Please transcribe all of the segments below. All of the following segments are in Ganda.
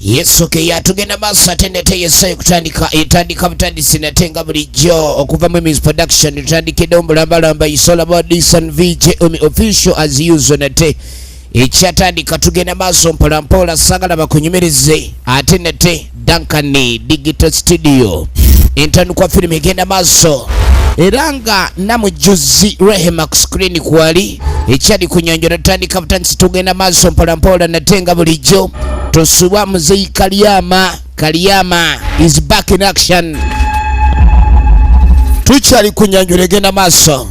Yesu ke yatugenda maaso ate nete yesayo kutandika etandika butandisi nate nga bulijjo okuva mu Emmys Production tutandikiddewo mulambalamba. It's all about this and VJ Omi official as usual. Nate ekyatandika tugenda maaso mpola mpola, sagala bakunyumirize. Ate nate Duncan Digital Studio, entandikwa firimu egenda maaso era nga Namujjuzi Rehema ku screen kwali ekyali ku nyanjula. Tutandika butandisi, tugenda maaso mpola mpola nate nga bulijjo. Tosubwa Muzeyi Kalyama. Kalyama is back in action. Tukyali ku nyanjula egenda maaso.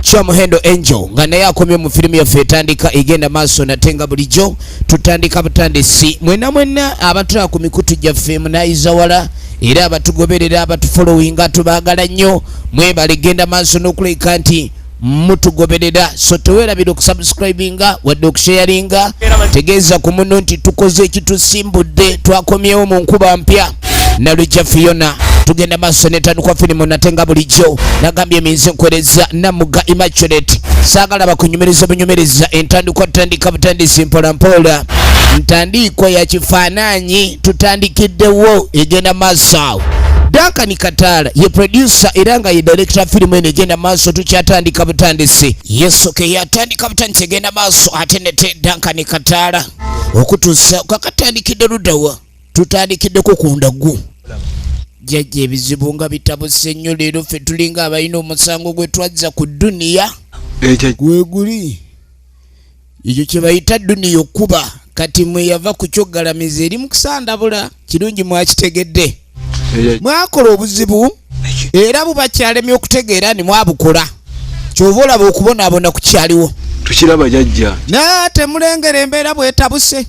Kyomuhendo Angel nga naye akomye mu firimu yaffe etandika egenda maaso nate nga bulijjo. Tutandika butandisi. Mwena mwena abatula ku mikutu gyaffe munayiza wala era abatugoberera, abatufollowinga, tubaagala nnyo, mwebale genda maaso n'okuleka nti mutugoberera. So teweerabira okusubscribinga wadde okusharinga. Tegeeza ku muno nti tukoze ekitusimbudde, twakomyewo mu nkuba mpya. Nalujja Fiona, tugenda maaso netandikwa firimu nate nga bulijjo. Nagambye eminze nkwereza Namuga Immaculate, saagala bakunyumiriza bunyumiriza. Entandikwa tutandika butandisi mpola mpola, ntandikwa ya kifaananyi tutandikiddewo egenda maaso awo. Duncan Katala ye producer era nga ye director firimu eno egenda maaso. Tukyatandika butandisi. Yesu ke yatandika butandisi egenda maaso. Ate nete Duncan Katala okutuusa kakatandikidde luddawa? Tutandikiddeko ku ndagu. Jjajja, ebizibu nga bitabuse nnyo leero. Ffe tulinga abalina omusango gwe twazza ku duniya. Ekyo Gweguli ekyo kye bayita duniya okkuba. Kati mwe yava ku kyoggalamiza eri mu kusandabula. Kirungi mwakitegedde. Ekyo Mwakola obuzibu era bubakyalemye okutegeera ni mwabukola, kyova olaba okubonaabona kukyaliwo. Tukiraba, jajja. Naye temulengera embeera bwetabuse.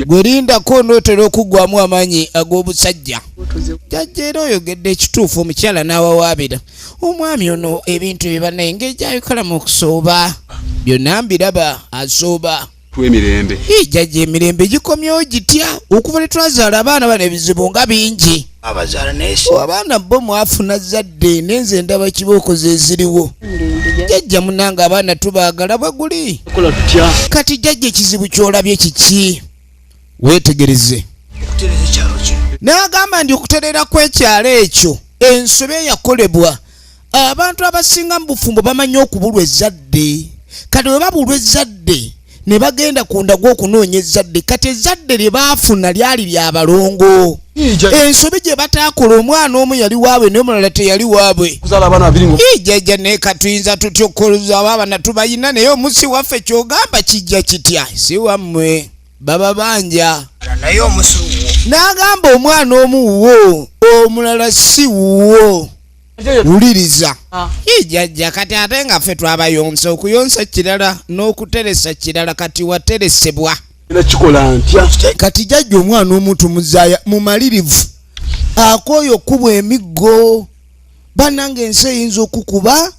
Gwe lindako, onootera okuggwamu amaanyi ag'obusajja. Jajja, era oyogedde ekituufu. Omukyala n'awawaabira omwami ono ebintu bye bannaye engeri gyabikolamu okusooba byonna mbiraba asooba. Twemirembe. Ii, jjajja, emirembe gikomyewo gitya okuva lwe twazaala abaana bano? Ebizibu nga bingi. Abazaala naye si Oh, abaana bo mwafuna zadde, nenze ndaba kibooko ze ziriwo. Jjajja munange, abaana tubaagala bwe guli. Kola tutya? Kati jjajja, ekizibu ky'olabye kiki? Weetegereze. Okutereza ekyalo kino. N'agamba nti okuterera kw'ekyalo ekyo, ensobi eyakolebwa, abantu abasinga mu bufumbo bamanyi okubulwa ezzadde. Kati bwe babulwa ezzadde ne bagenda ku ndagu okunoonya ezzadde. Kati ezzadde lye baafuna lyali lya balongo. Ensobi gye bataakola, omwana omu yali waabwe naye omulala teyali waabwe. Kuzaala abaana babiri ngo Ii, jjajja, naye katuyinza tutya okukoloza abaana? Tubayina naye omusi waffe. Kyogamba kijja kitya? Si wammwe, baba banja. Naye omusi wuwo. N'agamba omwana omu wuwo, omulala si wuwo. Wuliriza. Ii, jjajja, kati ate nga ffe twabayonsa. Okuyonsa kirala n'okuteresa kirala. Kati wateresebwa. Era kikola ntya? Kati jjajja, omwana omu tumuzaaya mumalirivu, akooyo okubwa emiggo. Bannange, ensi eyinza okukuba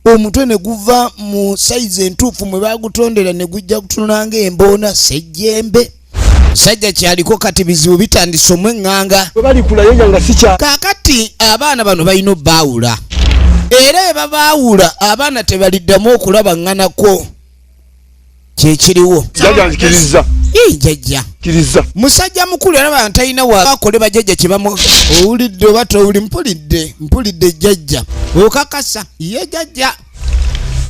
omutwe ne guva mu sayizi entuufu mwe bagutondera ne gujja kutunula ng'emboona sejjembe. Musajja kyaliko kati bizibu bitandise omweŋŋanga. Bwe balikula yeja nga sikya Kaakati abaana bano balina obbaawula, era bwe babaawula abaana tebaliddamu okulaba ŋŋanako. Kyekiriwo. Jjajja, nzikiriza. Ii, jjajja. Kkiriza. Musajja mukulu era ntalina wakole. Bajjajja kyebamu owulidde oba towuli? Mpulidde, mpulidde jjajja. Okakasa ye jjajja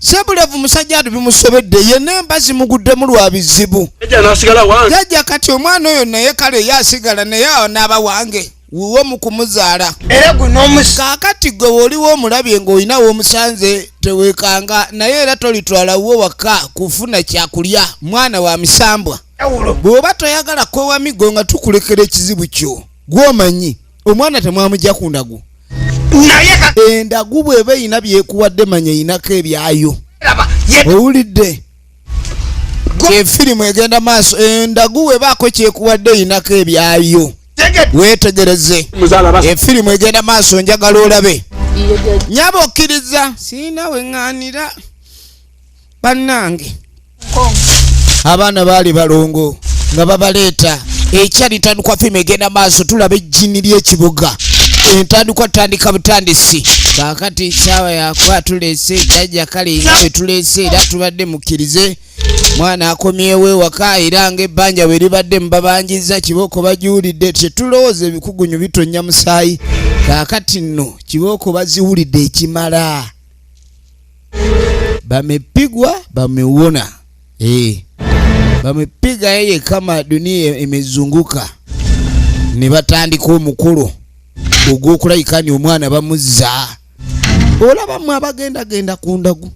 sebulevu? Musajja atu bimusobedde yenna, emba zimuguddemu lwa bizibu. Jjajja n'asigala wange. Jjajja, kati omwana oyo naye kale ye asigala naye awo n'aba wange wuwo mu kumuzaala. Era guno omusi. Kaakati gwe wooliwo omulabye ng'olina w'omusanze, teweekanga naye era tolitwala wuwo waka kufuna kyakulya. Mwana wa misambwa. Ewulo. Bw'oba toyagala kwewa miggo nga tukulekera ekizibu kyo, gw'omanyi omwana temwamujja ku ndagu. Naye ka Endagu bw'eba erina byekuwadde, manya erinako ebyayo. Laba ye. Owulidde? Efirimu egenda maaso. Endagu webaako kyekuwadde, erinako ebyayo. Tegedde. Weetegereze. Muzaala basa. Efirimu egenda maaso, njagala olabe. Nyaba, okkiriza? Siina weŋŋaanira bannange. Abaana baali balongo nga babaleeta. Ekyali ntandikwa firimu egenda maaso. Tulaba ejjini ly'ekibuga. Entandikwa tutandika butandisi. Kaakati saawa yakuba tuleese jjajja. Kale nga bwe tuleese era tubadde mukkirize. Mwana akomyewo ewaka era ng'ebbanja bwe libadde mubabanjizza kibooko bagiwulidde. Tetulowooza ebikugunyu bitonnya musaayi, kaakati nno kibooko baziwulidde ekimala, bamepigwa bamewona. Eh, bamepiga yeye kama dunia imezunguka. Ne batandika omukolo ogw'okulayika ni omwana bamuzza. Olaba mmwe abagendagenda ku ndagu,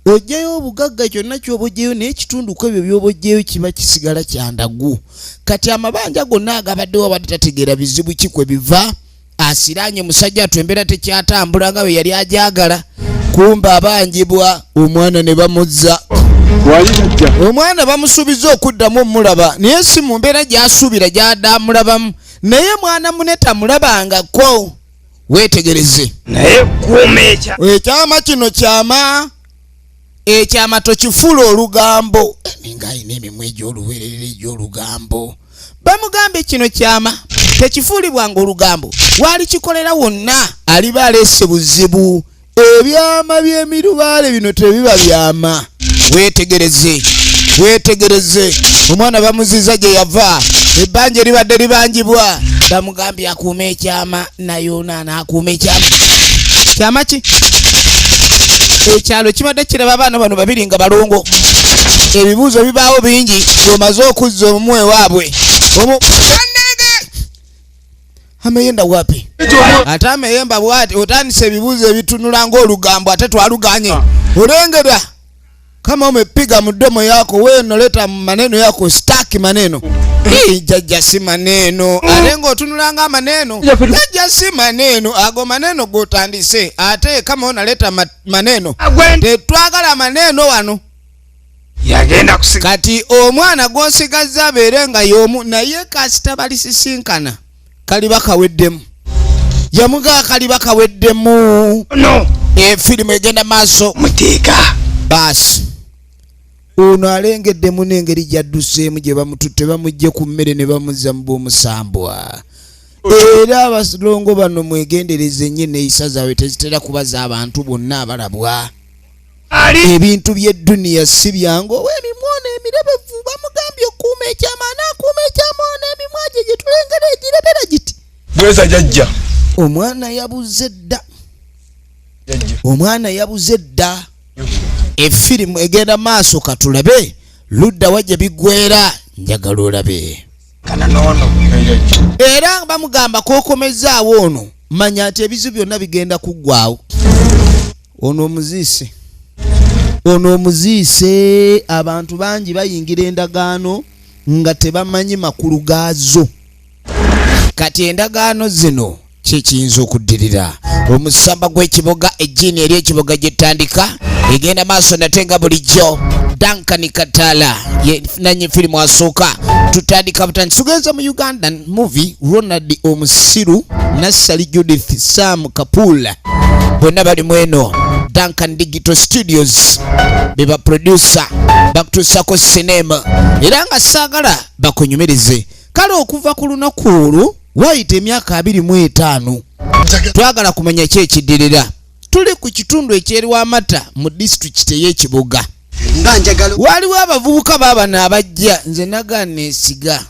ojjayo obugagga kyonna kyoba ojjayo, naye ekitundu ku ebyo byoba ojjayo kiba kisigala kyandagu. Kati amabanja gonna agabaddewo abadde tategeera bizibu ki kwe biva. Asiranye musajja atu, embeera tekyatambula nga bwe yali ajagala. Kumba abanjibwa omwana ne bamuzza. Wali jajja. Omwana bamusuubiza okuddamu omulaba, naye si mu mbeera gy'asuubira gy'adamulabamu, naye mwana mune tamulabangako. Weetegereze. Naye kuuma ekya Ekyama kino kyama, ekyama tokifuula olugambo. Ninga alina emimwa egy'oluwererera egy'olugambo. Bamugambe kino kyama tekifuulibwanga olugambo, waali kikolera wonna aliba aleese buzibu. Ebyama by'emirubaale bino tebiba byama. Weetegereze, weetegereze. Omwana bamuziza gye yava, ebbanja eribadde libanjibwa bamugambye akuuma ekyama, naye ono anaakuuma ekyama? Kyama ki? Ekyalo kibadde kiraba abaana bano babiri nga balongo. Ebibuuzo bibaawo bingi ng'omaze okuzza omu ewaabwe. Omu Bannange! Ameyenda wapi? Ate ameyemba bwati otandise ebibuuzo ebitunula ng'olugambo, ate twaluganye. Olengera kama umepiga mdomo yako wewe, noleta maneno yako, staki maneno. Hii, jajja si maneno, ate ng'otunulanga amaneno. Jajja si maneno ago, maneno gotandise. Ate kama onaleta maneno, tetwagala maneno wano. Yagenda kusiga. Kati omwana gw'osigazza abeere nga y'omu naye, kasita balisisinkana kaliba kaweddemu. Yamugaa kaliba kaweddemu. No. Efirimu egenda maaso. Muteeka. Baasi ono alengeddemu n'engeri gy'adduseemu gye bamututte, bamugje ku mmere ne bamuzza mu bw'omusambwa. Era abalongo bano mwegendereze nnyo, enneeyisa zaabwe tezitera kuba z'abantu bonna abalabwa. Ali. Ebintu by'edduniya si byangu. Ow'emimwono emirebevu bamugambye okuuma ekyama, anaakuuma ekyama ono emimwa gye gye tulengera egirebera giti? Bweza jajja. Omwana yabuze dda. Jajja. Omwana yabuze dda. Efirimu egenda maaso, katulabe ludda wa gye biggwera. Njagala olabe. Kana noono. Jajja. Era bamugamba kokomezaawo ono, manya nti ebizibu byonna bigenda kuggwawo. Ono omuziise, ono omuziise. Abantu bangi bayingira endagaano nga tebamanyi makulu gaazo. Kati endagaano zino kikiyinza okuddirira omusamba gw'ekiboga, ejjiini eri ekiboga gyetandika egenda maaso nate nga bulijjo. Duncan Katala ye nanyi firimu asooka. Tutandika butandisi, tugenza mu Ugandan movie. Ronald Omusiru, Nassali Judith, Sam Kapula bonna bali mu eno. Duncan Digital Studios be ba producer, bakutuusako sinema era nga saagala bakunyumirize. Kale okuva ku lunaku olwo wayita emyaka 25, twagala kumanya ki ekiddirira. Tuli ku kitundu ekyeriwamata mu disitulikiti ey'ekibuga. Nga njagala. Waliwo abavubuka baabano abajja. Nze naga neesiga,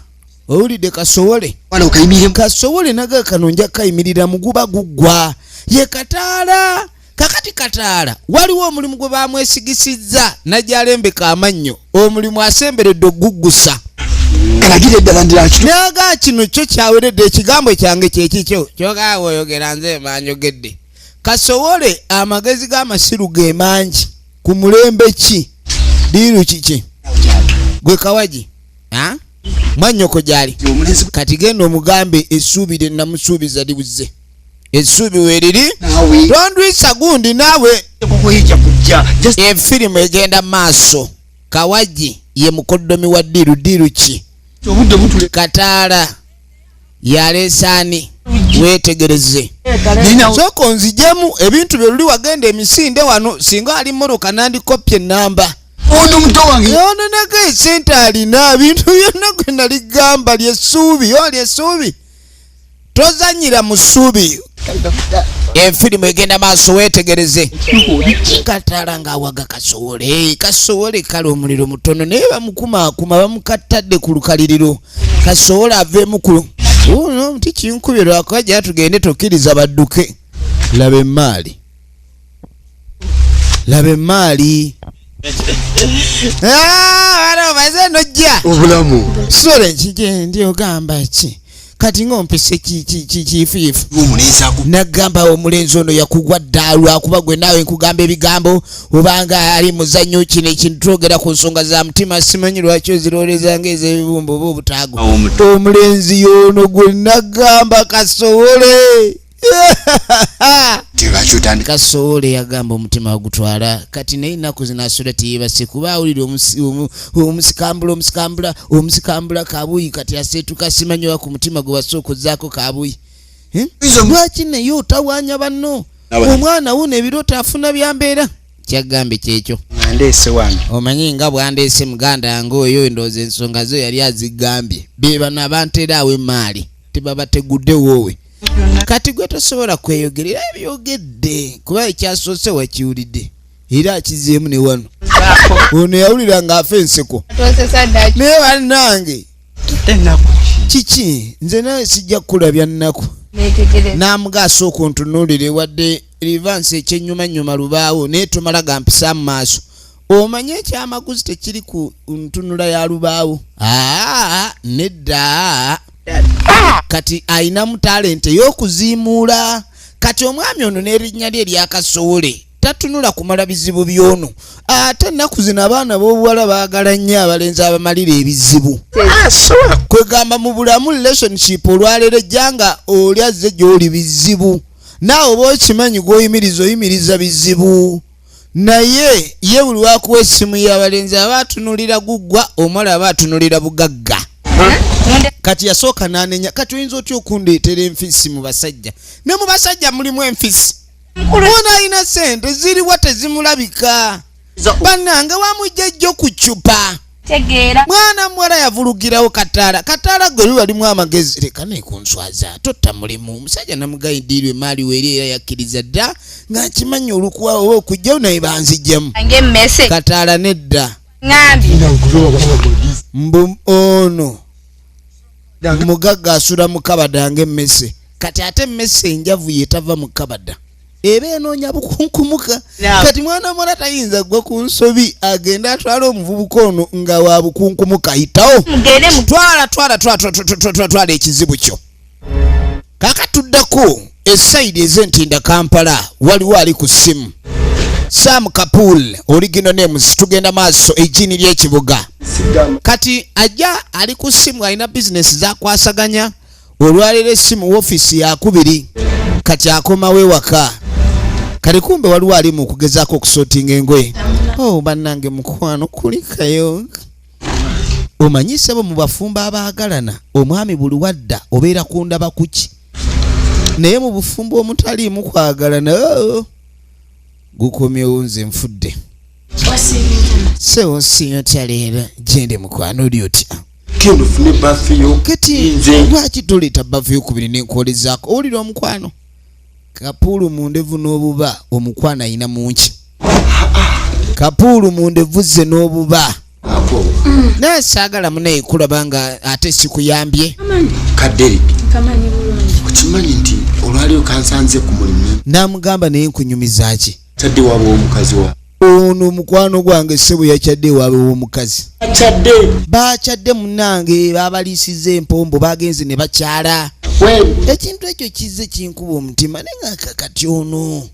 owulidde kasowole? Wala okayimiremu. Kasowole naga kano nja kayimirira muguba guggwa ye Kataala. Kakati Kataala waliwo omulimu gwe bamwesigisizza, najjalembeka amannyo, omulimu asemberedde oguggusa. Kalagire eddala ndira kitu. Naga kino kyo kyaweredde, ekigambo kyange kyekikyo kyogaa bwoyogera nze manjogedde. Kasowole amagezi g'amasiru ge mangi ku mulembe. Ki diiru kiki gwe kawagi? Ha? Mwannyoko gyali. Omulenzi. Kati genda omugambe essuubi lye namusuubiza libuze, essuubi weeriri. Naawe. Tondwisa gundi naawe. Kukuyija kujja just. Efirimu egenda maaso. Kawagi ye mukoddomi wa diiru. Diiru ki? Obudde butule. Kataala yaleesaani, weetegereze. Nina. Sooka onzijemu ebintu bye luli wagenda emisinde wano. Singa ali mmotoka nandikopye enamba. Ono muto wange. Ono naga esente alina bintu byonna gwe naligamba lyessuubi o lyessuubi, tozanyira mu ssuubi. Efirimu egenda maaso, weetegereze Kataala ng'awaga Kasowole. Kasowole kale omuliro mutono, naye bamukumaakuma, bamukattadde ku lukaliriro. Kasowole aveemu ku ono tikinkubye lwakuba jja tugende, tokkiriza badduke. Laba emaali, laba emaali. Ah, omaze nojja. Obulamu. Sole nkigende, ogamba ki kati ng'ompise kiifuifu? Omulenzi aku. Nagamba omulenzi ono yakugwa dda, lwakuba gwe naawe nkugamba ebigambo obanga ali muzannyo. Kino ekintu twogera ku nsonga za mutima, simanyi lwaki ozirooleza ngaez'ebibumba oba obutaago. Omulenzi y'ono gwe nagamba Kasowole. Lwaki otandika? Kasowole yagamba omutima gutwala kati, naye ennaku zino asula teyebase kuba awulira omusikambula, omusikambula, omusikambula kabuyi. Kati aseetuka, simanyi oba ku mutima gwe wasooka ozzaako kabuyi. Eh? Lwaki naye otawaanya banno? Omwana wuno ebirooto afuna byambeera kyagambe kyekyo. Ndeese wange. Omanyi nga bwandeese muganda yange oyo, ndowooza ensonga zo yali azigambye. Be bano abanteera awo emaali tebabategudde woowe. Kati gwe tosobola kweyogerera ebyogedde kuba ekyasoose wakiwulidde era akizeemu ne wano. Ono yawulira ng'afa enseko. Twosesa dda. Naye bannange, Ennaku. kiki? Nze nawe sijja kukulabya nnaku. Netegereza. Namuga asooka ontunuulire wadde reverse ekyenyumanyuma lubaawo, naye tomala gampisa mu maaso. Omanye ekyamaguzi tekiri ku ntunula ya lubaawo. Aa, nedda. Kati ayinamu talent ey'okuziimuula. Kati omwami ono n'erinnya lye eryakasowole tatunula kumala bizibu by'ono. Ate ennaku zino abaana b'obuwala baagala nnyo abalenzi abamalira ebizibu. Kwegamba mu bulamu, relationship olwaleero ejjanga oli azze gy'oli bizibu, naawe oba okimanyi gw'oyimiriza, oyimiriza bizibu. Naye ye buli wakuwa essimu y'abalenzi aba atunulira guggwa, omuwala aba atunulira bugagga. Kati yasooka n'anenya, kati oyinza otya okundeetera enfisi mu basajja? Ne mu basajja mulimu enfisi. Ono alina sente ziriwa? Tezimulabika. Bannange, wamujja jjo ku ccupa. Tegeera. Mwana muwala yavulugirawo Kataala. Kataala gwe lubalimu amagezi, leka nekunswaza, totta mulimu. Omusajja namugayiddiirwa emaali weeri era yakkiriza dda nga nkimanyi olukuwa oba okujjawo, naye banzijjamu. Ng'emmese. Kataala nedda. Ŋŋambye. Mbu ono mugagga asula mu kabada ng'emmese. Kati ate emmese enjavu yetava mu kabada eba enoonya bukunkumuka. Kati mwana muwala tayinza gwa ku nsobi agende atwale omuvubuka ono nga wa bukunkumuka ayitawo. Mugende mu. Twala, twala, twala, twala, twala, twala, twala ekizibu kyo. Kakatuddako esayidi ez'entinda Kampala, waliwo ali ku ssimu, Sam Kapul, original names. Tugenda maaso, ejjiini ly'ekibuga. Kati ajja ali ku ssimu, alina bizinesi zakwasaganya. Olwaleero essimu woofiisi yakubiri, kati akomawo ewaka. Kati kumbe waliwo ali mu kugezaako okusortinga engoye. Oh bannange, mukwano, kulikayo. Omanyi ssebo, mu bafumbo abaagalana, omwami buli wadda obeera kundaba kuki, naye mu bufumbo omutaliimu kwagalana, oh, gukomyewo nze nfudde. Sewo, nsiiyo otya leero? Gende mukwano, oli otya? Genda ofune bafu yo. Kati Nze. lwaki toleeta bafu yokubiri nenkolezaako? Owulira omukwano Kapuulu mu ndevu n'obuba, omukwano ayina munki. Kapuulu mu ndevu ze n'obuba. Ako. Naye saagala munaye kulaba nga ate sikuyambye. Kaderek. Nkamanyi bulungi. Okimanyi nti olwaleero kansanze ku mulimu. N'amugamba, naye nkunyumiza ki? Kyadde waabwe w'omukazi wa. Ono mukwano gwange ssebo yakyadde ewaabwe w'omukazi. Kyadde. Bakyadde munnange, babaliisiza empombo, bagenze ne bakyala. When? Ekintu ekyo kizze kinkuba omutima, naye nga kakati ono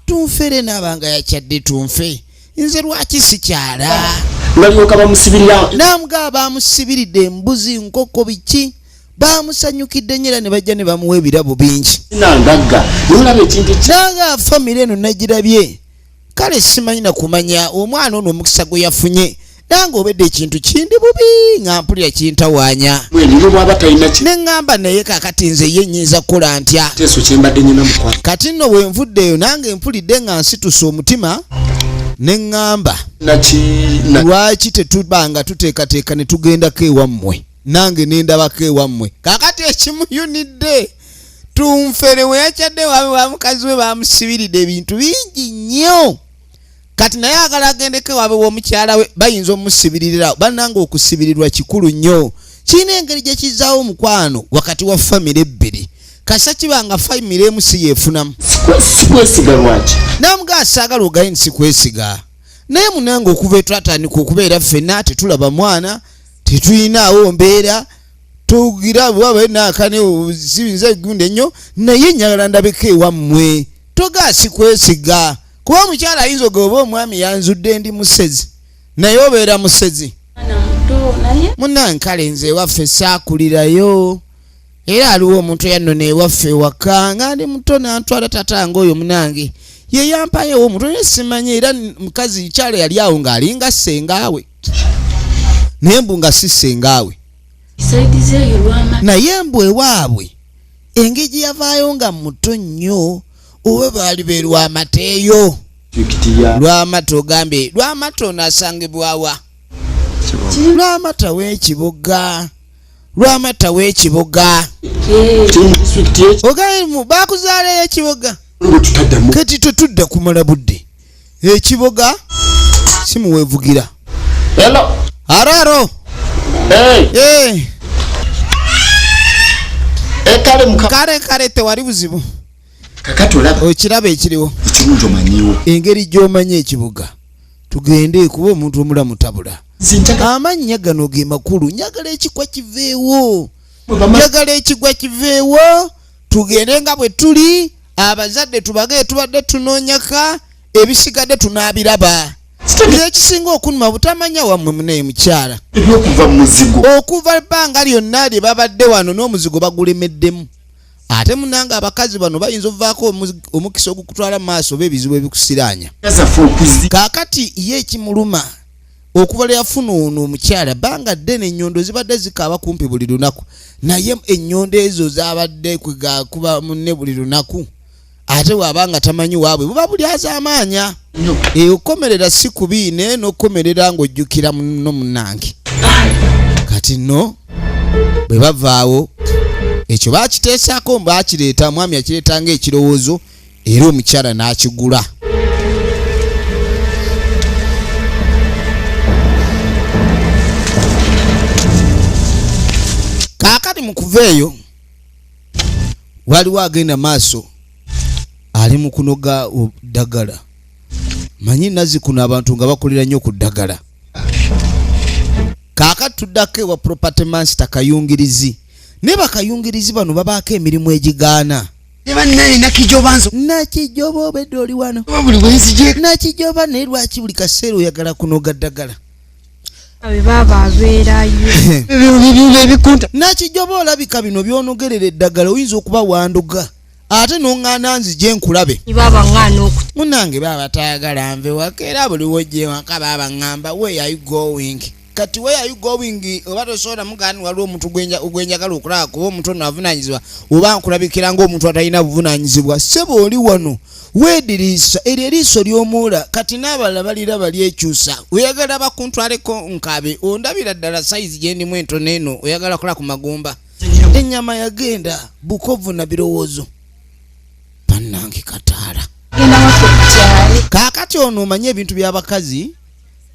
tunfere naaba nga yakyadde, tunfe nze lwaki sikyala? Balyoka bamusibirira. Namugaba bamusibiridde embuzi, nkoko, biki, bamusanyukidde nnyo era ne bajja ne bamuwa ebirabo bingi. Nangagga naye olaba ekintu ki. Nanga famire eno nagirabye, kale simanyi nakumanya omwana ono omukisa gwe yafunye. Nange obedde ekintu kindi bubi nga mpulira kintawaanya. Bwe bwaba talina ki. Ne ŋŋamba, naye kakati nze ye nnyinza kukola ntya? Teeso kyembadde nyina mukwano. Kati nno bwe nvuddeeyo nange mpulidde nga nsitusa omutima, ne ŋŋamba, naki na lwaki tetuba nga tuteekateeka ne tugendako ewammwe, nange ne ndabako ewammwe? Kakati ekimuyunidde Tunfere we yakyadde waabwe wa mukazi we, bamusibiridde ebintu bingi nnyo. Kati naye agala agendeko ewaabwe w'omukyala we, bayinza omusibiririra. Bannanga, okusibirirwa kikulu nnyo, kirina engeri gye kizaawo omukwano wakati wa famire ebbiri, kasa kiba nga famire emu si yeefunamu. Sikwesiga lwaki? Namugaa, saagala ogaye nti sikwesiga, naye munange okuva etwatandika okubeera ffenna tetulaba mwana, tetuyinaawo mbeera tugira bwaba naakane sibinza gundi ennyo, naye njagala ndabeko ewammwe. Togaa sikwesiga, kuba omukyala ayinza ogoba omwami yanzudde ndi musezi, naye obeera musezi. Mwana muto naye. Munange, kale nze ewaffe saakulirayo, era aliwo omuntu eyannona ewaffe ewaka nga ndi muto nantwala. Tatange oyo munange ye yampayewo omuntu, naye simanyi era mukazi kyala yali awo ng'alinga ssengaawe, naye mbu nga si ssengaawe. Side zeeyo lwama. Naye mbu ewaabwe engeri gye yavaayo nga muto nnyo, oba baali be Lwamateeyo. Disitulikiti ya Lwamata, ogambye Lwamata ono asangibwawa? Lwamata w'ekibuga, Lwamata w'ekibuga. Kiri mu disitulikiti ye. Ogambye bakuzaalayo ekibuga. Bwe tutaddamu. Kati tetudda kumala budde, ekibuga simuweevugira. Hello. Araro. Hey. Eh, kale muka. Kale kale, tewali buzibu. Kakati olaba Okiraba ekiriwo. Ekirungi omanyiwo. Engeri gy'omanyi ekibuga, tugende, kuba omuntu omulamu tabula. Nze Amannya gano ge makulu, njagala ekigwa kiveewo. Bwe Njagala ekigwa kiveewo, tugende nga bwe tuli, abazadde tubage tubadde tunoonyaka, ebisigadde tunaabiraba. Ekisinga okunuma butamanya wammwe munaye mukyala. Ebyokuva mu muzigo. Okuva ebbanga lyonna lye babadde wano n'omuzigo bagulemeddemu, ate munanga abakazi bano bayinza obuvaako omukisa ogukutwala mu maaso oba ebizibu ebikusiraanya. Zaffe okuzi. Kaakati ye ekimuluma, okuva lwe yafuna ono omukyala bbanga ddene, ennyondo zibadde zikaaba kumpi buli lunaku, naye ennyondo ezo zabadde kuba munne buli lunaku, ate bw'aba nga tamanyi waabwe buba buli azaamaanya. Nnyo. Okukomerera si kubi, naye n'okukomerera ng'ojjukira muno munnange. Kati nno bwe bavaawo ekyo bakiteesaako, bakireeta, omwami akireeta ng'ekirowoozo era omukyala n'akigula. Kaakati mu kuva eyo waliwo agenda maaso ali mu kunoga ddagala. Manyi nazikuno abantu nga bakolera nnyo ku ddagala. Kaakati tuddako ewa property master Kayungirizi, naye bakayungirizi bano babaako emirimu egigaana. Bannaye, Nakijoba nzo. Nakijoba, obedde oli wano? Buli bwenzije. Nakijoba, naye lwaki buli kaseera oyagala kunoga ddagala? Bwe baaba abeerayo. Ebikunta. Nakijoba, olabika bino byonogerera eddagala oyinza okuba wandoga, ate noŋŋaana nzije nkulabe. Baaba ŋŋaana okuta. Munange, baaba tayagala nve waka, era buli wojja ewaka baaba ŋŋamba, "Where are you going?" Kati "Where are you going?" oba tosobola mugaani, waliwo omuntu gwenjagala okulaba, kuba omuntu ono avunanyizibwa, oba nkulabikira ng'omuntu atalina buvunanyizibwa. Sebo, oli wano weediriisa eryo eriiso ly'omuwola, kati n'abalala baliraba lyekyusa. Oyagala bakuntwaleko nkabe, ondabira ddala sayizi gyendimu entono eno, oyagala kola ku magumba, ennyama yagenda bukovu na birowoozo. Bannange, kataala. Genda waffe ku kyalo. Kaakati ono omanye ebintu by'abakazi,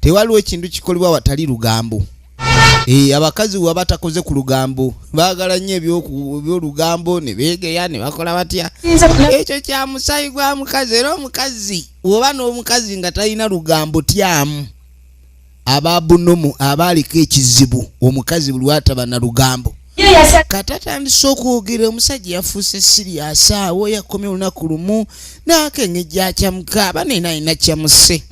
tewaliwo ekintu kikolebwa watali lugambo. Abakazi waba takoze ku lugambo, baagala nnyo ebyolugambo ne beegeya ne bakola batya. Siyinza kuna. Ekyo kya musayi gwa mukazi, era omukazi oba n'omukazi nga talina lugambo tyamu aba bunomu, aba aliko ekizibu. Omukazi buli lwataba na lugambo. Yo yasa. Kati atandise okwogera, omusajja yafuuse serious awo, yakomye olunaku lumu n'akengejja akyamuka aba nena alina kyamuse.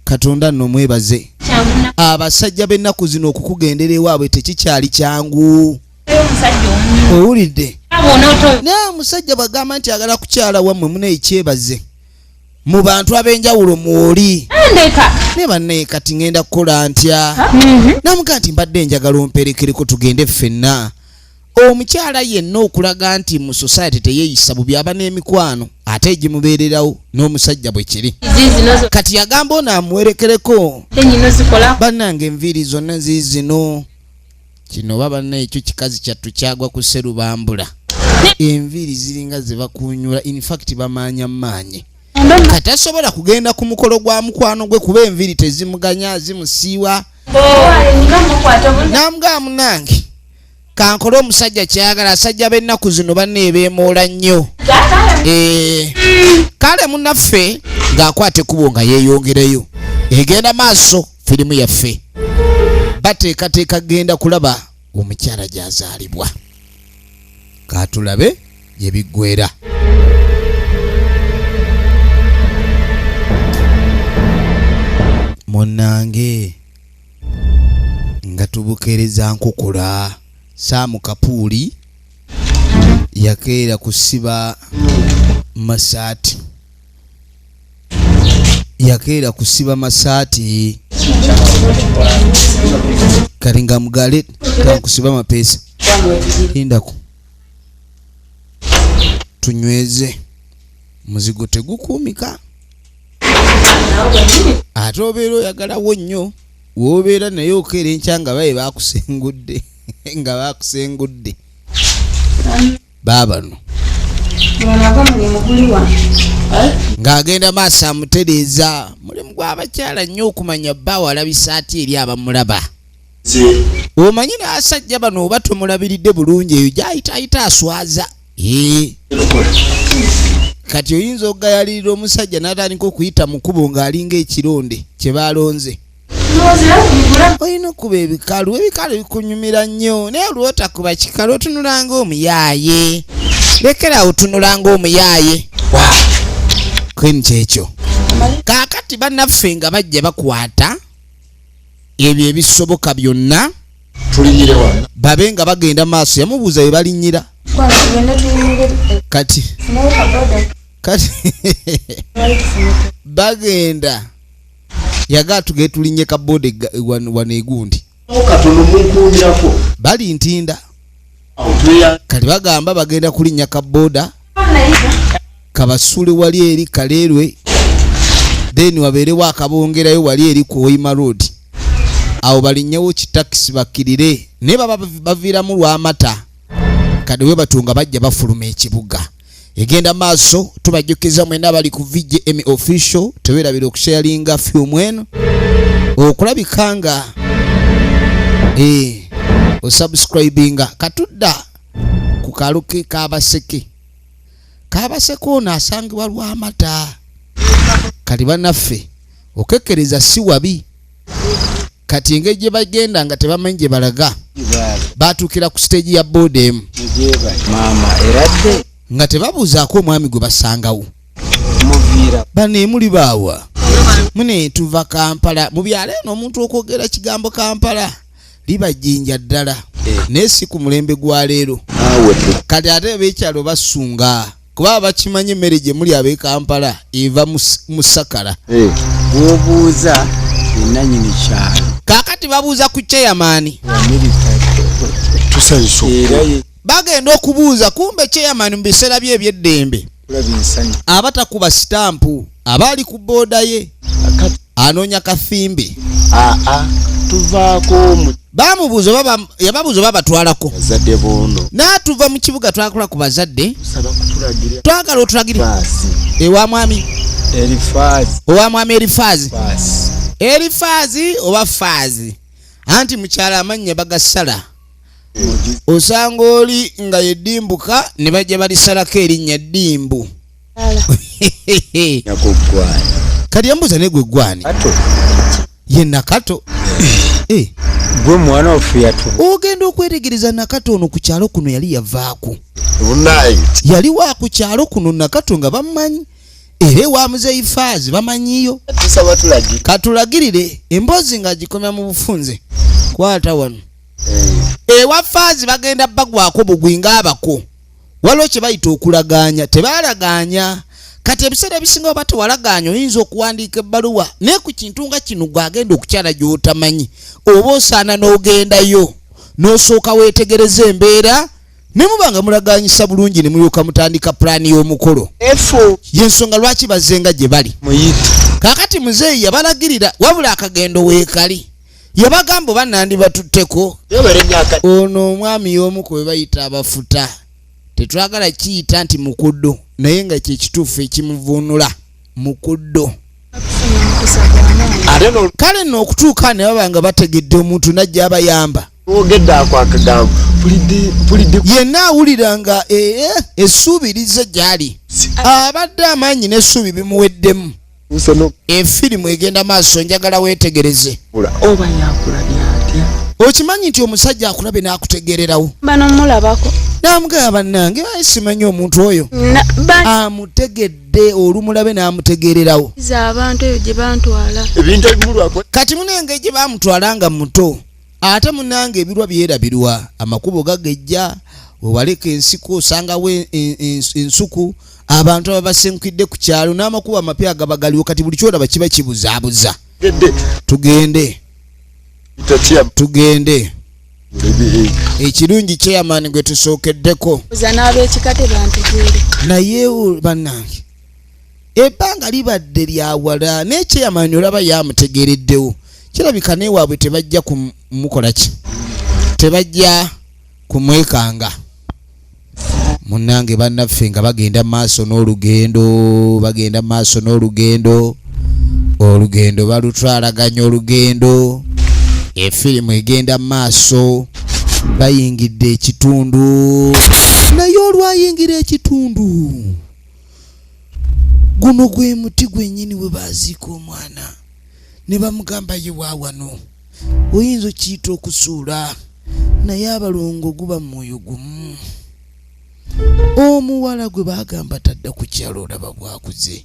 Katonda nno mwebaze. Kyangu. Abasajja b'ennaku zino okukugendera ewaabwe tekikyali kyangu. Omusajja omunyuma. Owulidde? Abo onooto. Naye omusajja bwagamba nti agala kukyala wammwe, munaye kyebaze mu bantu ab'enjawulo mwoli. Ndeka. Ne bannaye, kati ŋŋenda kukola ntya? Namugaa nti mbadde njagala omperekereko tugende ffenna. Omukyala yenna okulaga nti mu society teyeeyisa bubi, aba n'emikwano ate egimubeererawo, n'omusajja bwe kiri. Zizi zo. Kati yagamba ono amuwerekereko. Tenyino zikola. Bannange, enviiri zonna ziizino kino oba banna ekyo kikazi kyattu kyagwa ku Sserubambula. Enviiri ziringa ze bakunyula, in fact bamaanya maanyi. Kati tasobola kugenda ku mukolo gwa mukwano gwe kuba enviiri tezimuganya, zimusiiwa. Namugamba, munange, kankole omusajja kyayagala. Asajja b'ennaku zino banne beemoola nnyo. Kale munnaffe ng'akwata ekkubo nga yeeyongereyo, egenda maaso firimu yaffe. Bateekateeka genda kulaba omukyala gy'azaalibwa. Katulabe gye biggwera. Munnange, nga tubukeereza nkokola. Saamu Kapuuli yakeera kusiba masaati, yakeera kusiba masaati. Kali nga mugale tankusiba mapeesa. Lindako tunyweze, muzigo tegukuumika, ate obeera oyagalawo nnyo wobeera naye okeera enkya nga baye bakusengudde, nga bakusengudde baabano. Ng'agenda maaso amutereeza. Mulimu gw'abakyala nnyo okumanya bbaawe alabisa ati eri abamulaba. Omanyi n'asajja bano oba tomulabiridde bulungi, eyo gy'ayitaayita aswaza. Ee. Kati oyinza okugayalirira omusajja n'atandika okuyita mu kkubo ng'alinga ekironde kye baalonze. Olina okuba ebikalu, ebikalu bikunyumira nnyo, naye olwotakuba kikalu otunulanga omuyaaye. Lekera otunulanga omuyaaye. Queen kyekyo. Kaakati bannaffe nga bajja bakwata ebyo ebisoboka byonna Tulinyire wano. babe nga bagenda maaso. Yamubuuza we balinnyira. Kati bagenda yagaa tugende tulinnye kaboda wano egundi. Katono munkuumirako. Bali ntinda. Awo tweya. Kati bagamba bagenda kulinnya kaboda kabasule wali eri Kaleerwe, then wabeerewo akabongerayo wali eri ku Hoima Road. Awo balinnyewo kitakisi bakkirire, naye baba baviiramu lwamata. Kati we batunga bajja bafuluma ekibuga. Egenda maaso, tubajjukiza mwenna abali ku VJM Official, teweerabira okusharinga fiumu eno okulabika nga osubscribinga. Katudda ku kaalo ke Kabaseke. Kabaseke ono asangibwa Lwamata. Kati bannaffe okekkereza si wabi. Kati engeri gye bagenda nga tebamanyi gye balaga, batuukira ku siteegi ya booda emu Maama eradde. nga tebabuuzaako omwami gwe basangawo. Muviira. Bano emuli baawa mune tuva Kampala. Mu byalo eno omuntu okwogera kigambo Kampala liba jjinja ddala, naye si ku mulembe gwa leero. Kati ate ab'ekyalo basunga kuba bakimanyi emmere gye muli ab'e Kampala eva mu Sakala. Bw'obuuza ennannyini kyalo. Kaakati babuuza ku chairman. Tusanyusa. Era ye Bagenda okubuuza, kumbe chairman mu biseera bye eby'eddembe kulaba ensanyu. aba takuba sitampu, aba ali ku booda ye Kati anoonya kafimbi. Aa, tuvaako mu Bamubuuza oba yababuuza oba batwalako. Bazadde bono. N'atuva mu kibuga twakola ku bazadde. Tusaba kutulagira. Twagala otulagire. Baasi. Ewa mwami Erifaazi. Owa mwami Erifaazi. Faasi. Erifaazi oba Faazi, anti mukyala amannya bagasala. Osanga oli nga yeddimbuka ne bajja balisalako erinnya Ddimbu. Nyakuggwani. Kati yambuuza, naye gwe gwani? Kato. Ye Nakato. Eh, Gwe mwana waffe yatubu. Ogenda okwetegereza Nakato ono ku kyalo kuno yali yavaako. Bunayi. Yali wa ku kyalo kuno Nakato nga bamumanyi, era ewa muzeeyi Faazi bamanyiyo. Tusaba tulagire. Katulagirire emboozi ng'agikomya mu bufunze. Kwata wano ewa Faazi bagenda bagwako bugwi ng'abako. Waliwo kye bayita okulagaanya, tebaalagaanya. Kati ebiseera ebisinga oba tewalagaanya, oyinza okuwandiika ebbaluwa, naye ku kintu nga kino gwagenda okukyala gy'otamanyi, oba osaana n'ogendayo n'osooka weetegereza embeera, ne muba nga mulaganyisa bulungi ne mulyoka mutandika pulaani y'omukolo. Yensonga lwaki bazzenga gye bali. Muyite. Kaakati muzeeyi yabalagirira, wabula akagendo weekali yabagamba oba nandibatutteko. Yobere emyaka. Ono omwami y'omu ku be bayita abafuta. Tetwagala kiyita nti mukuddo, naye nga kyekituufu ekimuvuunula mukuddo. Ate no Kale nno okutuuka ne baba nga bategedde omuntu najja abayamba. Ogedde ako akagambo, mpulidde mpulidde. Yenna awulira nga essuubi lizze gy'ali, abadde amaanyi n'essuubi bimuweddemu. Usono. Efirimu egenda maaso, njagala weetegereze. Oba yakulabye atya? Okimanyi nti omusajja akulabe n'akutegererawo? Bano mulabako. N'amugamba, bannange, aye simanyi omuntu oyo. Amutegedde olumulabe n'amutegererawo. Banza abantu eyo gye bantwala. Ebintu ebimulwako. Kati munange gye bamutwala nga muto, ate munange ebirwa byerabirwa, amakubo gagejja, wewaleka ensiko osangawo ensuku, abantu aba basenkidde ku kyalo n'amakubo amapya agaba galiwo. Kati buli kyolaba kiba kibuzaabuza. Gedde. Tugende. Tatya. Tugende. Ebi- Ekirungi chairman gwe tusookeddeko. Oza n'ab'ekika tebantegeere. Naye bannange, ebbanga libadde lyawala, naye chairman olaba yamutegereddewo. Kirabika newaabwe tebajja kumukola ki, tebajja kumwekanga. Munnange, bannaffe nga bagenda maaso n'olugendo, bagenda maaso n'olugendo, olugendo balutwalaganya olugendo. Efirimu egenda maaso, bayingidde ekitundu, naye olwayingira ekitundu, guno gwe muti gwennyini we baziika omwana ne bamugamba ye waawano. Oyinza okiyita okusuula, naye abalongo guba mwoyo gumu. Omuwala gwe bagamba tadda ku kyalo, olaba bwakuze.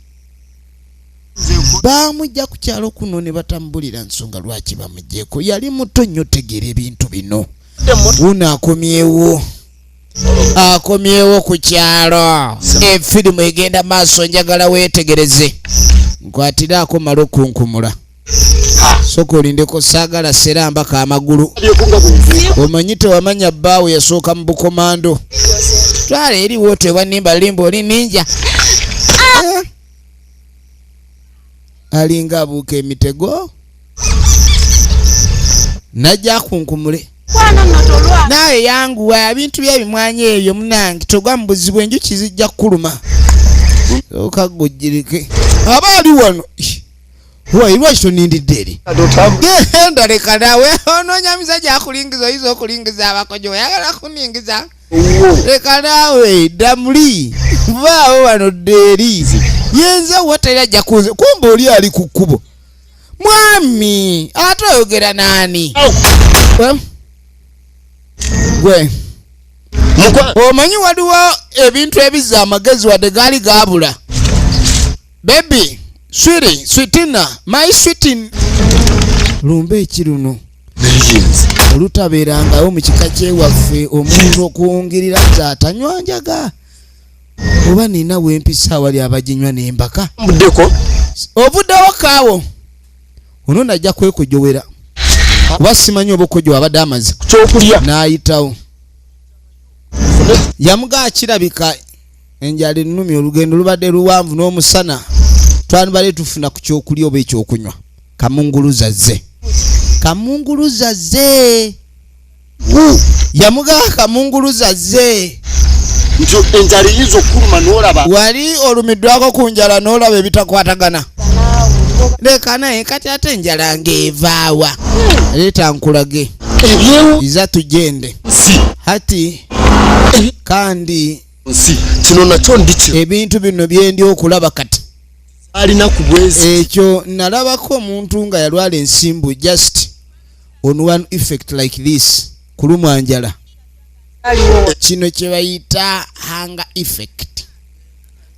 Bamujja ku kyalo kuno ne batambulira nsonga lwaki bamugyeko. Yali muto nnyo, tegeera ebintu bino. Wuno akomyewo, akomyewo ku kyalo. Efirimu egenda maaso, njagala weetegereze. Nkwatiraako mala okunkumula, soka olindeko, saagala serambako amagulu. Omanyi tewamanya bbaawe yasooka mu bukomando. Twala eriwo tewanimba limba oli ninja. Eh. Alinga abuuka emitego, najja akunkumule. Kwana nno tolwa. Naawe yanguwa, ebintu byebimwanyi ebyo munange, togwa mu buzibu, enjuki zijja kukuluma. Okagujjirike aba ali wano. Wai, lwaki tonindidde eri? Genda, leka naawe, onoonya musajja akulingiza, oyinza okulingiza abakojo, oyagala kuningiza. Leka naawe, ddamuli vaawo wano, dda eri yenze wateri ajja kunze. Kumba oli ali ku kkubo, mwami, ate oyogera naani? Eh? Gwe omanyi waliwo ebintu ebizza amagezi wadde gaali gaabula. Baby, sweetie, sweetina, my sweetin, lumbe ekiruno olutabeerangawo mu kika kyewaffe, omuntu okuwungirira nze atanywa njaga, oba nina wempisa awali abaginywa n'embaka. Mbuddeko. Ovuddewo kaawo, ono najja kwekojowera kuba simanyi oba okojowa abadde amaze. Kyokulya. N'ayitawo yamugaa, kirabika enjala ennumi, olugendo lubadde luwanvu n'omusana, twanibadde tufuna ku kyokulya oba ekyokunywa. Kamunguluza zze, kamunguluza zze, yamugaa kamunguluza zze. Nti enjala eyinza okukuluma n'olaba. Wali olumiddwako ku njala n'olaba ebitakwatagana. Leka naye, kati ate enjala ng'evaawa? Leeta nkulage. Ebyewo. Iza tugende. Nsi. Hati kandi Nsi kino nakyo ndiki. Ebintu bino byendi okulaba kati. Alina ku bwezi. Ekyo nalabako omuntu nga yalwala ensimbu, just on one effect like this, kulumwa njala. Kino kye bayita hunger effect.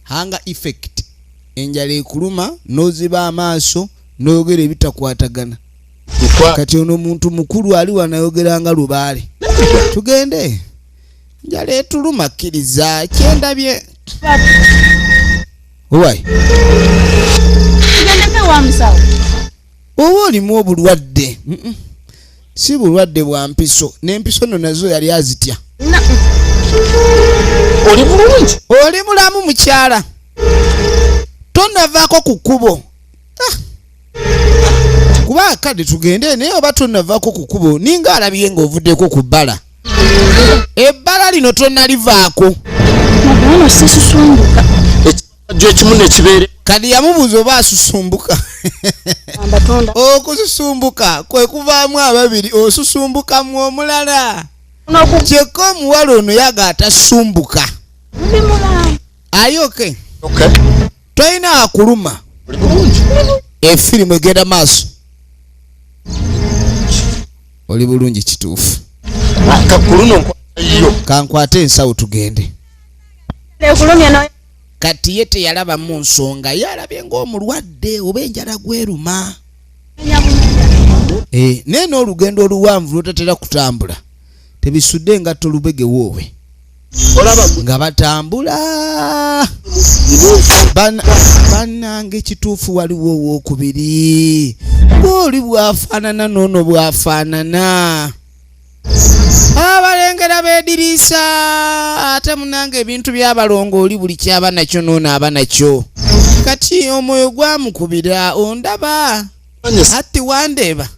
Hunger effect, enjala ekuluma n'oziba amaaso n'oyogera ebitakwatagana. Kati ono omuntu mukulu ali wanayogeranga lubaale. Tugende, njala etuluma, kkiriza kyendabye. Owai. Tugendeko ewa musawo. Oba olimu obulwadde. Si bulwadde bwa mpiso, n'empiso nno nazo yali azitya. Oli bulungi? Oli mulamu mukyala? Tonavaako ku kkubo. Ah. Kuba kade tugende, naye oba tonavaako ku kkubo, ninga alabye ng'ovuddeko ku bbala, ebbala lino tonnalivaako. Ono sisusumbuka. Ekibajjo ekimu nekibeere. Kati yamubuuza oba asusumbuka. Ambatonda. Okususumbuka kwe kuvaamu ababiri, osusumbukamu omulala. Kyokka omuwala ono yaga atasumbuka. Ndi mulamu. Ayoke. Okay. Tolina akuluma. Oli bulungi. Efirimu egenda maaso. Oli bulungi kituufu. Kakuluno nkwata yo. Kankwate ensawo tugende. Ekulumya no. Kati ye teyalabamu nsonga, ye alabye ng'omulwadde oba enjala gweruma. Naye n'olugendo oluwanvu lwotatera kutambula tebisudde engatto lubege woowe. Olaba nga batambula bannange kituufu waliwo owookubiri bwoli bwafaanana n'ono bwafaanana abalengera beediriisa ate munange ebintu by'abalongo oli buli kyaba nakyo n'ono aba nakyo. Kati omwoyo gwamukubira ondaba ati wandeeba.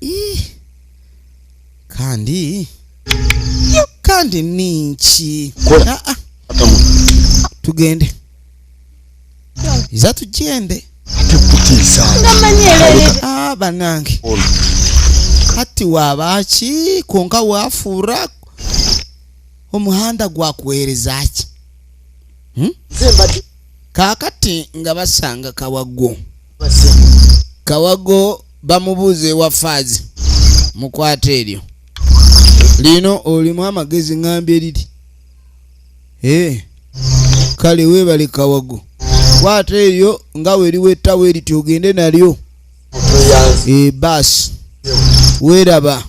Ih, kandi ninki? Kola. Ah, ah, tugende iza tugende. Tekutiisa. Ngamanyi erere. Ah, bannange, kati wabaaki konka wafuura omuhanda gwakuweereza ki? Nze mbadde Kaakati nga basanga Kawago. Kawago bamubuuza ewa faazi, mukwate eryo lino olimu amagezi ŋŋambye riri. Eh, kale weebale Kawago, kwata eryo nga weriwo ettawo eriti ogende nalyo. Tweyanze. E baasi weeraba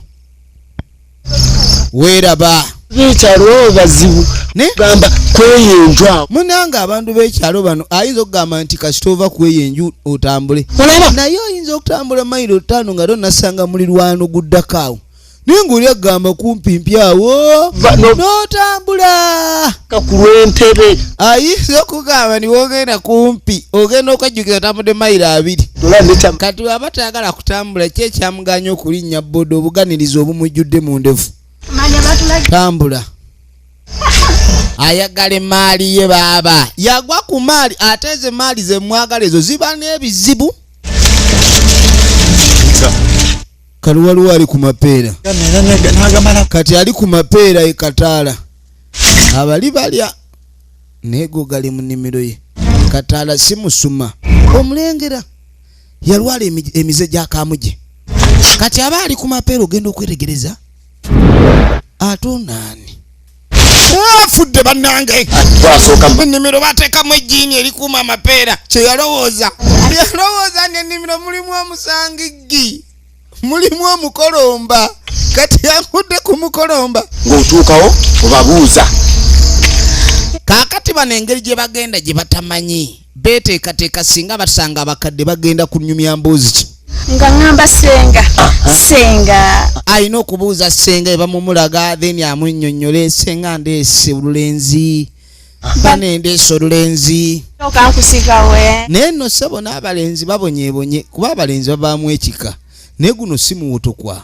weeraba. B'ekyalo baba bazibu. Ne? Gamba kweyo enju awo. Munange abantu b'ekyalo bano ayinza okugamba nti kasita ova kweyo enju otambule. Olaba? Naye oyinza okutambula mayiro 5 nga tonasanga mulirwano guddako awo, naye ng'oli agamba kumpimpi awo n'otambula. Ku lw'entebe. Ayinza okugamba ni wogenda kumpi ogenda okwejjukira otambudde mayiro 2. Olaba nekya Kati waba tayagala kutambula, ki ekyamuganya okulinnya boda obuganiriza obumujjudde mu ndevu? Manya batulage. Tambula ayagala emaali ye, baaba yagwa ku maali ate ezo emaali zemwagala ezo ziba n'ebizibu. Kali waliwo ali ku mapeera. Nagamala. Kati ali ku mapeera e Kataala abali balya naye go gali mu nnimiro ye. Kataala si musuma omulengera yalwala emize gya kamuje. Kati aba ali ku mapeera ogenda okwetegereza ate onaani afudde bannange. Twasooka Ennimiro bateekamu ejjiini erikuuma amapeera. Kyeyalowooza yalowooza nti ennimiro mulimu omusangiggi, mulimu omukolomba, kati yagudde ku mukolomba. Ng'otuukawo obabuuza. Kaakati bano engeri gye bagenda gye batamanyi beeteekateeka singa basanga abakadde bagenda kunyumya mboozi ki. Nga ŋŋamba senga senga. Alina okubuuza senga ebamumulaga, then amunnyonnyole, senga ndeese olulenzi bane, ndeese olulenzi. Okankusikawe. Naye nno ssebo n'abalenzi babonyeebonye kuba abalenzi babaamu ekika, naye guno si muwotokwa,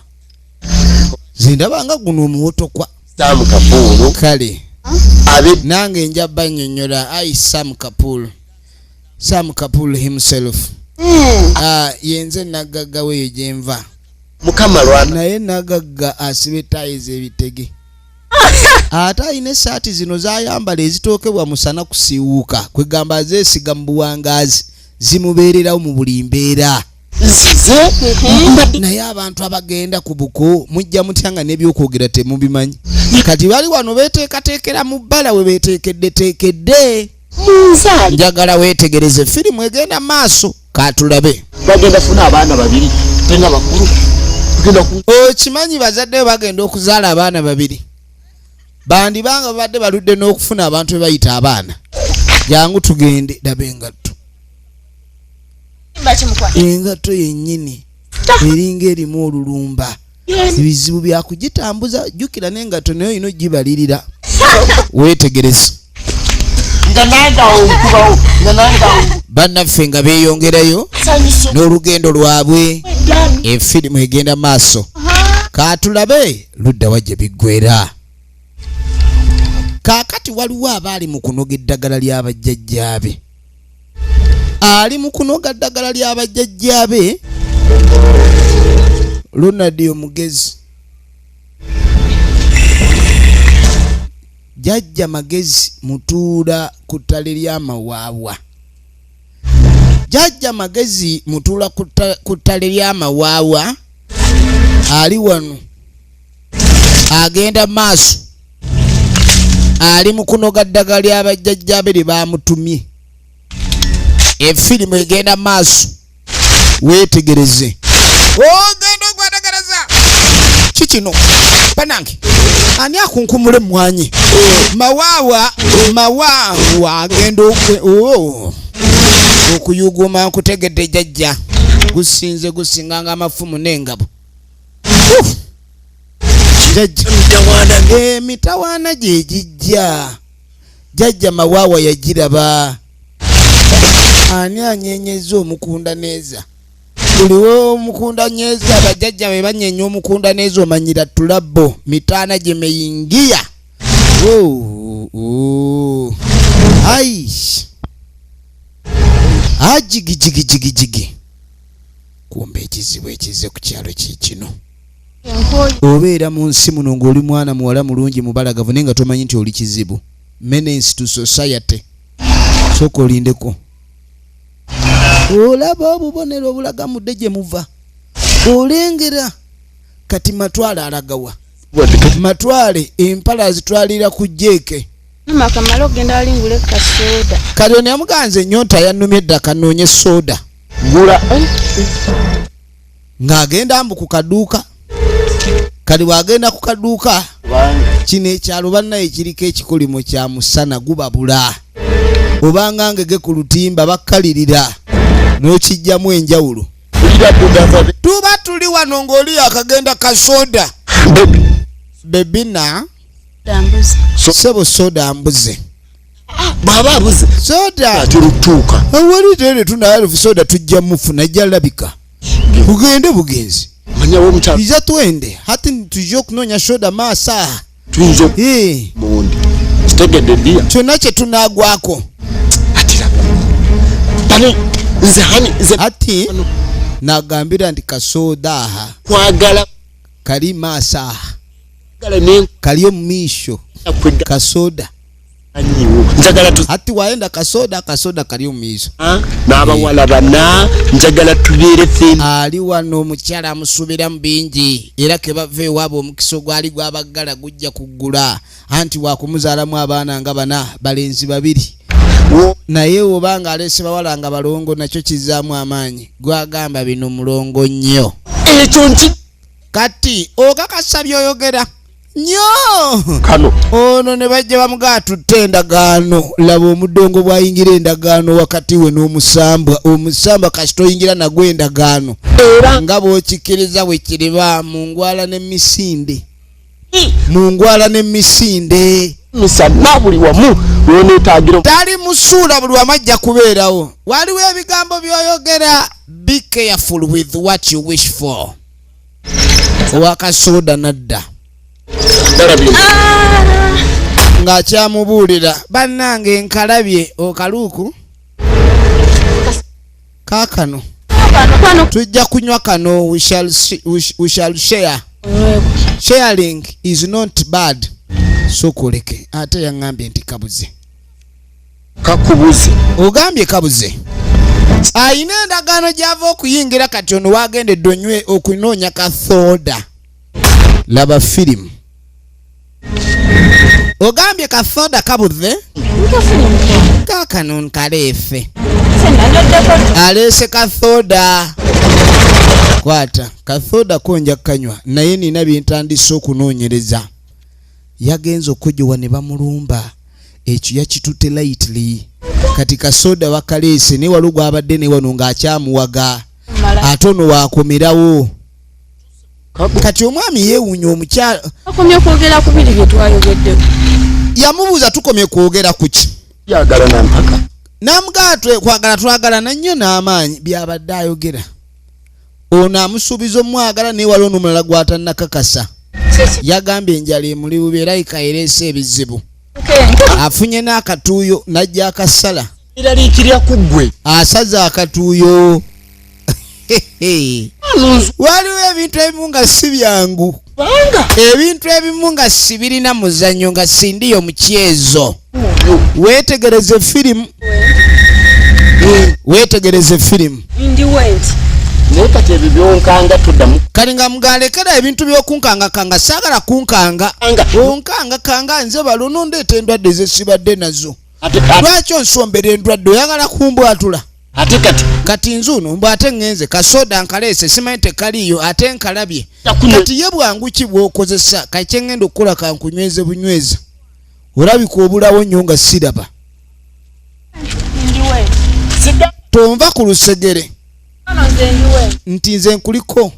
nze ndabanga guno omuwotokwa. Sam Kapuulu. Kale. Abe Nange nja bannyonnyola. Ai, Sam Kapool, Sam Kapool himself. Ah, yenze nagagga weeyo gyenva. Mukama lwana. Naye nagagga asiba ettaayi z'ebitege ate alina essaati zino zayambala ezitookebwa musana kusiiwuuka, kwegamba azeesiga mu buwangaazi, zimubeererawo mu buli mbeera. Nzize mbadde Naye abantu abagenda ku buko mujja mutya nga n'ebyokwogera temubimanyi? Kati bali wano beteekateekera mu bbala we beteekeddeteekedde. Munzaali. Njagala weetegereze firimu egenda maaso, katulabe. Bagenda funa abaana babiri tenga bakulu tugenda ku Okimanyi bazadde be bagenda okuzaala abaana babiri, bandibanga babadde baludde n'okufuna abantu be bayita abaana. Jangu tugende laba engatto. Engatto yennyini eringa erimu olulumba, ebizibu byakugitambuza. Jjukira n'engatto naye olina ogibalirira, weetegereze. Nga nange awo nkubawo nga nange awo. Bannaffe nga beeyongerayo Sanyuso. n'olugendo lwabwe, efirimu egenda maaso, kaatulabe ludda wa gye biggwera. Kaakati waliwo abaali mu kunoga eddagala ly'abajjajjaabe, ali mu kunoga ddagala ly'abajjajjaabe. Ronald omugezi, jjajja magezi mutuula ku ttale ly'amawaawa. Jjajja magezi mutuula ku ttale ly'amawaawa, ali wano agenda maaso, ali mu kunoga ddagala ly'abajjajjaabe lye baamutumye. Efirimu egenda maaso, weetegereze, ogenda okwetegereza kikino. Banange, ani akunkumula emmwanyi? Mawaawa, mawaawa agenda okuyuguma. Nkutegedde jjajja, gusinze gusinganga amafumu n'engabo. Uf! Jjajja, emitawaana gye gijja. Jjajja Mawaawa yagiraba. Ani anyenyeza omukunda neeza? Buliwo omukunda nyeeza, bajjajja be banyenya omukunda neeza, omanyira tulabo mitaana gye meyingiya. Oh, oh. Ai ajigijigijigijigi, kumbe ekizibu ekize ku kyalo kiikino. Obeera mu nsi muno ng'oli mwana muwala mulungi mubalagavu, naye nga tomanyi nti oli kizibu, menace to society. Sooka olindeko, olaba obubonero obulaga mudde gye muva, olengera kati Matwale alagawa. Matwale empala azitwalira ku jeeke. Mama, kamala okugenda wali ngule kasooda. Kati ono yamuganze, ennyonta yannumye edda, kanoonye soda. Gula. Ng'agenda mbu ku kaduuka. Kati bw'agenda ku kaduuka, kino ekyalo bannaye kiriko ekikolimo kya musana gubabula, obanga ngege ku lutimba bakkalirira n'okijjamu enjawulo. Tuba tuli wano ng'oli akagenda kasoda bebina. Dambuzi. Sebo, soda mbuze. Bw'aba abuze, soda atera okutuuka. Awali tere tunaalufu soda tujja mufuna, ajja labika, bugende bugenzi. Manyawo omukyalo. Iza twende hati tujja okunoonya soda maaso aha. Tuyinza Eh, omuwundi kitegedde ddiya. Kyonna kye tunaagwako. Ati laba bano, nze hani nze Ati nagambira nti kasoda aha kwagala kali maaso aha, gala ne kali omumiisho kwega kasoda. anyiwo njagala tu Ati waenda kasoda, kasoda kali omumiisho. N'abawala bana njagala tubeere ffembi. Ali wano omukyala amusuubiramu bingi, era ke bava ewaabwe omukisa ogwali gwabaggala gujja kuggula, anti wakumuzaalamu abaana nga bana, balenzi babiri. Naye oba nga aleese bawala nga balongo, nakyo kizaamu amaanyi. Gwagamba bino mulongo nnyo. Ekyo nki Kati okakasa byoyogera nnyo. Kano. Ono ne bajja bamugaa tutte endagaano. Laba omudongo bw'ayingira endagaano wakati we n'omusambwa. Omusambwa kasita oyingira nagwo endagaano, era nga bw'okikkiriza bwe kiriba mu ngwala n'emisinde, mu ngwala n'emisinde. Misana buli wamu lwoneetagira. Tali musuula, buli wamu ajja kubeerawo. Waliwo ebigambo by'oyogera, be careful with what you wish for. Owakasoda nadda ng'akyamubuulira, bannange nkalabye okaluuku kaakano. Kwano. Tujja kunywa kano, we shall share. Sharing is not bad. Sokoleke ate yaŋŋambye nti kabuze. Kakubuze. Ogambye kabuze, ayina endagaano gy'ava okuyingira. Kati ono wagendedde onywe okunoonya kasoda. Laba firimu, ogambye kasoda kabuze, kaakano nkaleefe. Aleese kasoda, kwata kasoda konja kanywa, naye nina byentandise okunoonyereza. Yagenza okujowa ne bamulumba, ekyo yakitutte lightly. Kati kasoda bakaleese, naye waliwo gwabadde ne wano ng'akyamuwaga, ate ono wakomerawo. Kati omwami yeewuunya omukyala. Akomye okwogera ku biri bye twayogeddeko. Yamubuuza, tukomye kwogera ku ki? Yagala nampaka. Namugaa kwagala twagalana nnyo n'amaanyi. Byabadde ayogera, ono amusuubiza omwagala, naye waliwo n'omulala gw'atannakakasa. Yagambye enjala emuli bubi, erayika ereese ebizibu. Afunye n'akatuuyo najja akasala. Eraliikirira ku ggwe. Asaze akatuuyo. Waliwo ebintu ebimu nga si byangu. Ebintu ebimu nga si birina muzannyo nga sindiyo mu kyezo. Weetegereze firimu. Weetegereze firimu. Ndi wenti. Naye kati ebyo byonkanga tuddamu. Kati nga mugalekera ebintu by'okunkangakanga, saagala kunkanga. Onkangakanga nze balono ndeeta endwadde zesibadde nazo. Lwaki onsombera endwadde oyagala kumbwatula? Ate kati Kati nzuuno mbw ate ŋŋenze kasoda nkaleese simanyi tekaliiyo ate nkalabye. Kati ye bwangu ki bw'okozesa kati kye ŋŋenda okukola kankunyweze bunyweza. Olabika obulawo nnyo nga siraba. Ndi wenti. Tonva ku lusegere. Ano nze ndi wenti. Nti nze nkuliko.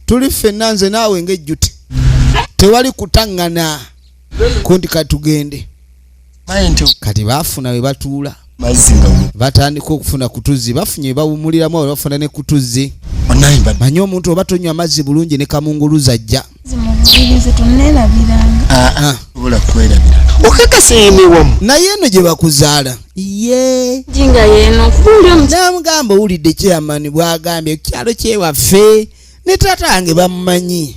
Tuli ffenna nze naawe ng'ejjute. Tewali kutaŋŋana. Kundi katugende. Kati baafuna we batuula. Batandika okufuna kutuzzi, bafunye bawumuliramu awo bafuna ne kutuzzi. Manyi omuntu oba tonywa amazzi bulungi ne kamunguluza ajja. Naye eno gye bakuzaala. Ye. Jinga yeno kubuulira omukyala. Namugamba owulidde chairman bw'agambye ku kyalo kyewaffe ne taata wange bamumanyi.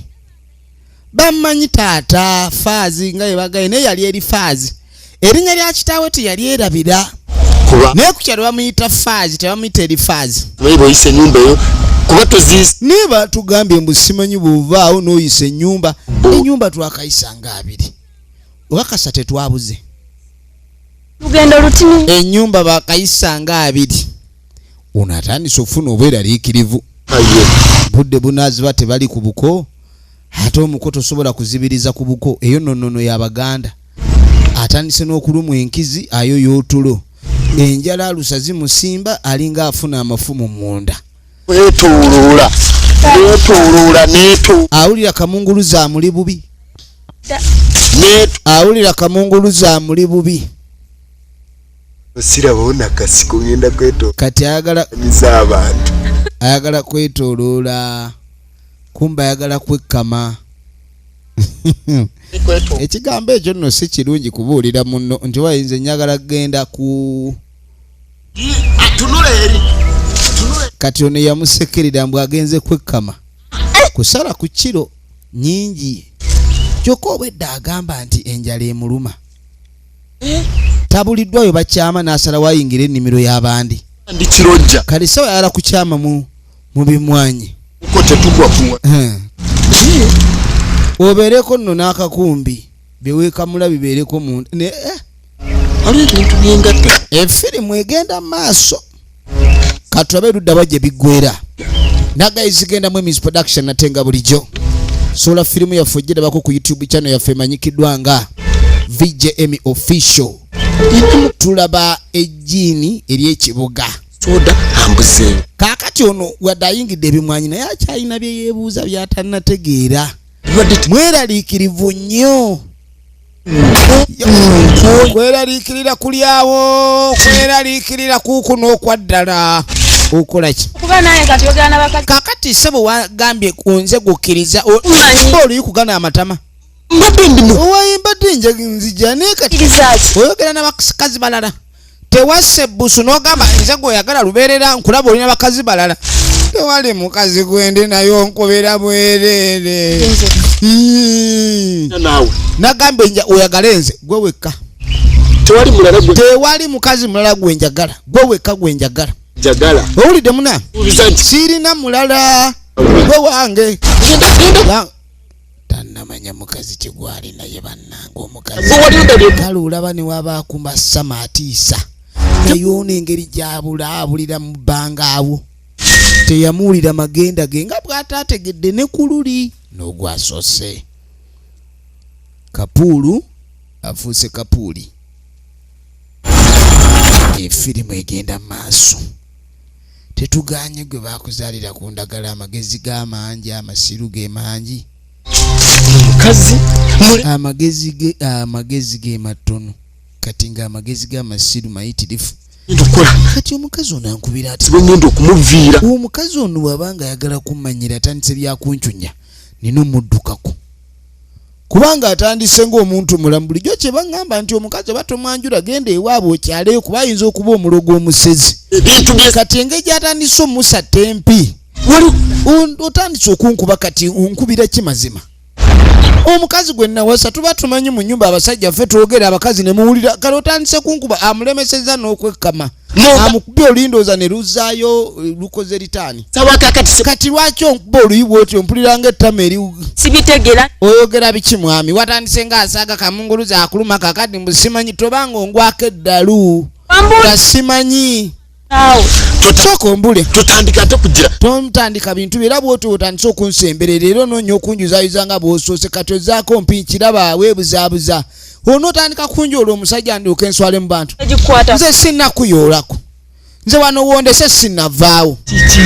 Bamumanyi taata Faazi nga bwe bagambye naye yali eri Faazi. Erinnya lya kitaawe teyali erabira. Naye ku kyalo bamuyita Faazi tebamuyita eri Faazi. Oyisa ennyumba eyo kuba toziisa. Naye batugambye mbu simanyi bw'ovaawo n'oyisa ennyumba. Ennyumba twakayisa nga abiri. Okakasa tetwabuze. Lugendo lutini. Ennyumba bakayisa nga abiri. Ono atandise okufuna obweraliikirivu. Budde bunaaziba tebali ku buko. Ate omuko tosobola kuzibiriza ku buko. Eyo nnono y'Abaganda. Atandise n'okulumwa enkizi ayo y'otulo. Enjala alusa zimusimba alinga afuna amafumu munda. Weetooloola. Weetooloola neeto. Awulira kamunguluza amuli bubi. Awulira kamunguluza amuli bubi. Sirabawo nakasiko ngenda kwetooloola. Kati ayagala abantu. Ayagala kwetooloola. Kumba ayagala kwekkama. Ekigambo ekyo nno si kirungi kubuulira munno nti wayinza njagala kugenda ku Kati ono yamusekerera mbu agenze kwekkama. Kusala ku kiro nnyingi. Kyokka obwedda agamba nti enjala emuluma. Tabuliddwayo bakyama n'asalawo ayingira ennimiro y'abandi. Ndi kirojja. Kale sawa yala kukyama mu bimwanyi. Uko tetugwa kuwa. Obeereko nno n'akakumbi bye weekamula bibeereko munda. Ne, Waliwo ebintu by'engatta. Efirimu egenda mu maaso. Katulabe ludda wa gye biggweera. Nagayi zigendamu Emmys Production ate nga bulijjo. Sola firimu yaffe ogirabako ku YouTube channel yaffe emanyikiddwa nga VJM Official. Tulaba ejjiini ery'ekibuga. Soda ambuzeeyo. Kaakati ono wadde ayingidde ebimwanyi naye akyalina bye yeebuuza by'atannategeera. Mweraliikirivu nnyo. Kweraliikirira kuli awo, kweraliikirira kuukuno okwa ddala. Okola ki? Kuba naye kati oyogera n'abakazi. Kaakati ssebo wagambye ku nze gukkiriza, Mmanyi. oba oluyi kugana amatama. Mbadde ndi mu- Owaye mbadde nzija naye kati Kkiriza ki? oyogera n'abakazi balala. Tewassa ebbusu n'ogamba nze gw'oyagala lubeerera nkulaba olina bakazi balala. Tewali mukazi gwendi naye onkubira bwereere. Nze. Naawe. Nagambye oyagale nze gwe wekka. Tewali mulala gwe. Tewali mukazi mulala gwe njagala. Gwe wekka gwe njagala. Njagala. Owulidde muna? Ubiza nti. Sirina mulala. Gwe wange. Genda, genda. Tannamanya mukazi ki gwali naye bannange omukazi. Gwe wali odabye. Kale olaba ne waba akumassa atiisa. Naye ono engeri gy'abulaabulira mu bbanga awo. Teyamuwulira magenda ge nga bw'ataategedde ne ku luli n'ogwasoose. Kapuulu afuuse kapuuli. Efirimu egenda mu maaso. Tetuganye gwe baakuzaalira ku ndagala amagezi g'amangi, amasiru ge mangi. Omukazi muli- Amagezi ge matono. Kati ng'amagezi g'amasiru mayitirifu. Ndukola. Kati omukazi ono ankubira ati Sibe ngenda okumuviira. Omukazi ono bw'aba nga ayagala kummanyira atandise byakuncunya, nina omuddukako. Kubanga atandise ng'omuntu mulamu. Bulijjo kye baŋŋamba nti omukazi oba tomwanjula, genda ewaabwe okyaleyo, kuba ayinza okuba omulogo, omusezi. Ebintu bye. Kati engeri gy'atandise omusatta empi, otandise okunkuba. Kati onkubira ki mazima? Omukazi gwe nawasa tuba tumanyi mu nyumba abasajja ffe twogera, abakazi ne muwulira. Kale otandise kunkuba, amulemeseza n'okwekkama. Amukubye olindooza ne luzaayo, lukoze litaani. Sawa kakati Kati lwaki onkuba oluyi bwotyo? Mpulira nga ettama eri. Sibitegera. Oyogera biki mwami? Watandise ng'asaaga kamunguluza akuluma. Kakati mbu simanyi tobanga ongwako eddalu. Nga simanyi. Awo. Sooka ombule. Tutandika ate kugira. Tomutandika bintu era bwotyo otandise okunsemberera, era onoonya okunjuzayuza nga bw'osoose. Kati ozaako mpi nkiraba weebuzaabuza, onootandika kunjoola omusajja ndyoka enswale mu bantu. Egikwata. Nze sinnakuyoolako, nze wano wondese sinnavaawo. Kiki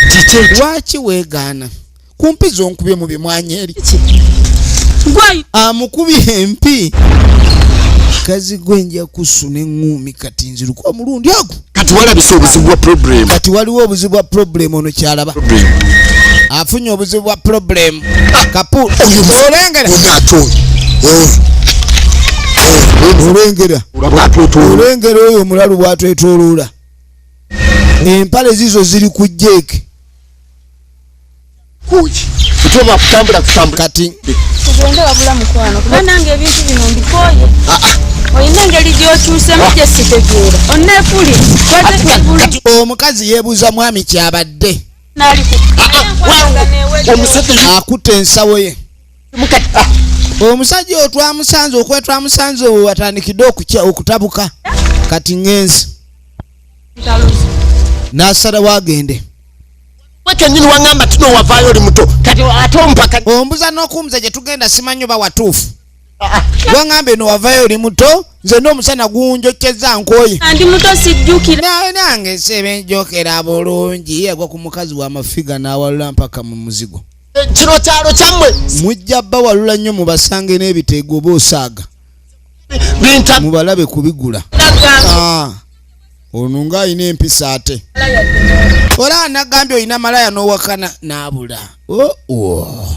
kiki? Lwaki weegaana kumpi zonkubye mu bimwanya eri? Gwayi. Amukubye empi kazi gwe, nja kusuna eŋŋuumi. Kati nziruka omulundi ogwo. Kati walabise obuzibu bwa problem. Kati waliwo obuzibu bwa problem, ono kyalaba. Problem. Afunye obuzibu bwa problem kapu. Oyo Olengera. Ono ate oyo. Olengera. Olwatwetoola. Olengera oyo omulalu bwatwetoloola, empale zizo ziri ku jeeke. Kuki kutoba kutambula kutambula. Kati Tugende wabula mukwano, kuba nange ebintu bino mbikooye. Olina engeri gy'okyusemu gye sitegeera, onneefuli. Omukazi yeebuuza mwami kyabadde. Omusajja. Akutte ensawo ye. Mukati. Omusajja oyo twamusanze okwe twamusanze we watandikidde okutabuka. Kati ŋŋenzi n'asalawo agende. We kenyini waŋŋamba tino wavaayo oli muto, kati ate ompaka. Ombuza n'okumbuza gye tugenda, simanyi oba watuufu. Waŋŋamba eno wavayo oli muto, nze n'omusana gunjokyeza, nkooye. Ndi muto, sijjukira. Nawe nange sebe njokera bulungi. Yegwa ku mukazi w'amafiga n'awalula mpaka mu muzigo. Kino kyalo kyammwe. Mujja bawalula nnyo, mubasange n'ebiteego oba osaaga. Binta. Mubalabe kubigula. Ah, ono ng'alina empisa ate olaba nagambye olina malaya n'owakana n'abula. Oh, oh.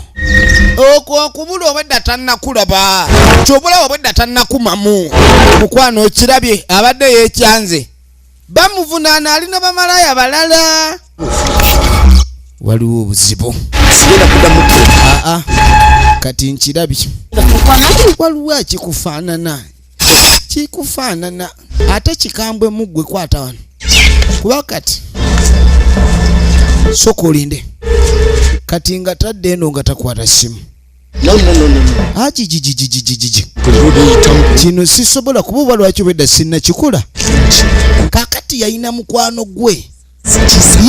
Okwo okubula obwedda tannakulaba, kyobulaba obwedda tannakumamu. Mukwano okirabye, abadde yeekyanze, bamuvunaana alina bamalaya balala, waliwo obuzibu. Sigenda kuddamu. Aa, kati nkirabye, waliwo akikufaanana, kikufaanana ate kikambwe muggwe. Kwata wano, kuba kati soka olinde. Kati nga tadde eno nga takwata simu. No, no, no, no, no. Agigigigigigigi. Buli lwoluyitamu. Kino sisobola kuba oba lwaki obwedda sinnakikola. Kakati yalina mukwano gwe,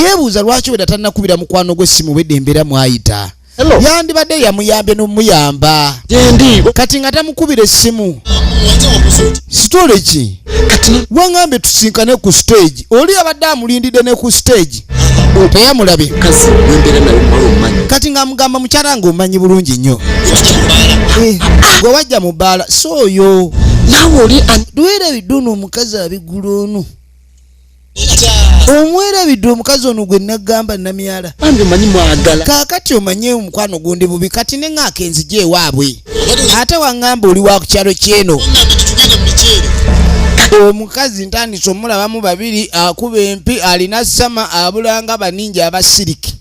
yeebuuza lwaki obwedda tannakubira mukwano gwe simu, bwedda embeera mwayita. Hello. Yandibadde yamuyambye n'omuyamba. Gyendi. Kati nga tamukubira essimu, sitole ki? Kati Waŋŋambye tusinkane ku stage, oli abadde amulindidde ne ku stage teyamulabye. Kazi wembeera naye omuwala omumanyi. Kati ng'amugamba, mukyala nga omanyi bulungi nnyo. Eh, gwe wajja mu bbaala, so oyo. Naawe oli Lwerabidde ono omukazi abigula, ono omwerabidde omukazi ono gwe nagamba Namyala. Bambi omanyi mwagala. Kaakati omanye omukwano gundi bubi, kati ne ŋŋaaka enzija ewaabwe, ate waŋŋamba oli wa ku kyalo kyeno. Omukazi ntandise omulabamu babiri, akuba empi, alina sama, abulanga baninja abasiriki.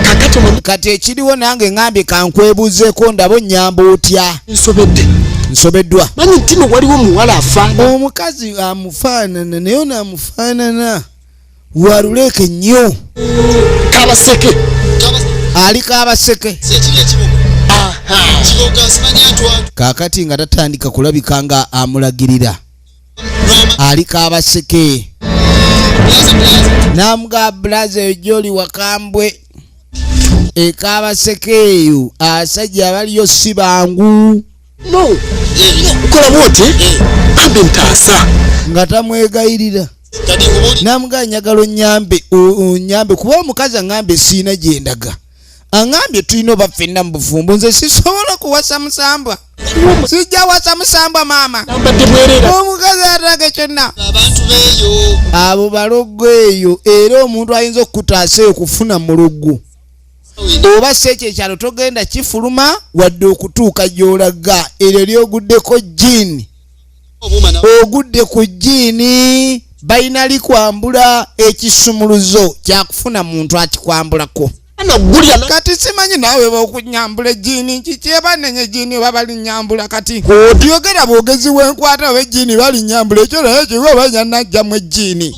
Kakati omanyi. Kati ekiriwo nange ŋŋambye kankwebuuzeeko ndabo nnyamba otya. Nsobedde. Nsobeddwa. Manyi ntino waliwo omuwala afaana. Omukazi amufaanana, naye ono amufaanana waluleke nnyo. Kabaseke. Ali Kabaseke. Kaakati nga tatandika kulabika nga amulagirira ali Kabaseke, namuga bulaza eyo gyoli wakambwe ekabaseke eyo asajja abaliyo si bangu. No, okola bwoti, bambi ntaasa. Nga tamwegayirira, namugaa njagala onyambe, onyambe kuba omukazi aŋŋambye siina gyendaga, aŋŋambye tulina oba ffenna mu bufumbo, nze sisobola kuwasa musambwa, sijja wasa musambwa maama. Mbadde bwerera. Omukazi ataga kyonna, abo balogo eyo, era omuntu ayinza okukutaasa eyo kufuna mulugu. Oba si ekyo, ekyalo togenda kifuluma wadde okutuuka gy'olaga. Eryo lyoguddeko jiini, ogudde ku jiini, balina likwambula ekisumuluzo kyakufuna muntu akikwambulako. Kati simanyi naawe baokunyambula ejiini kikyebanenye ejiini oba balinyambula. Kati yogera bwogezi wenkwata oba ejiini balinyambula, ekyo naye kiba banyanajjamu ejiini.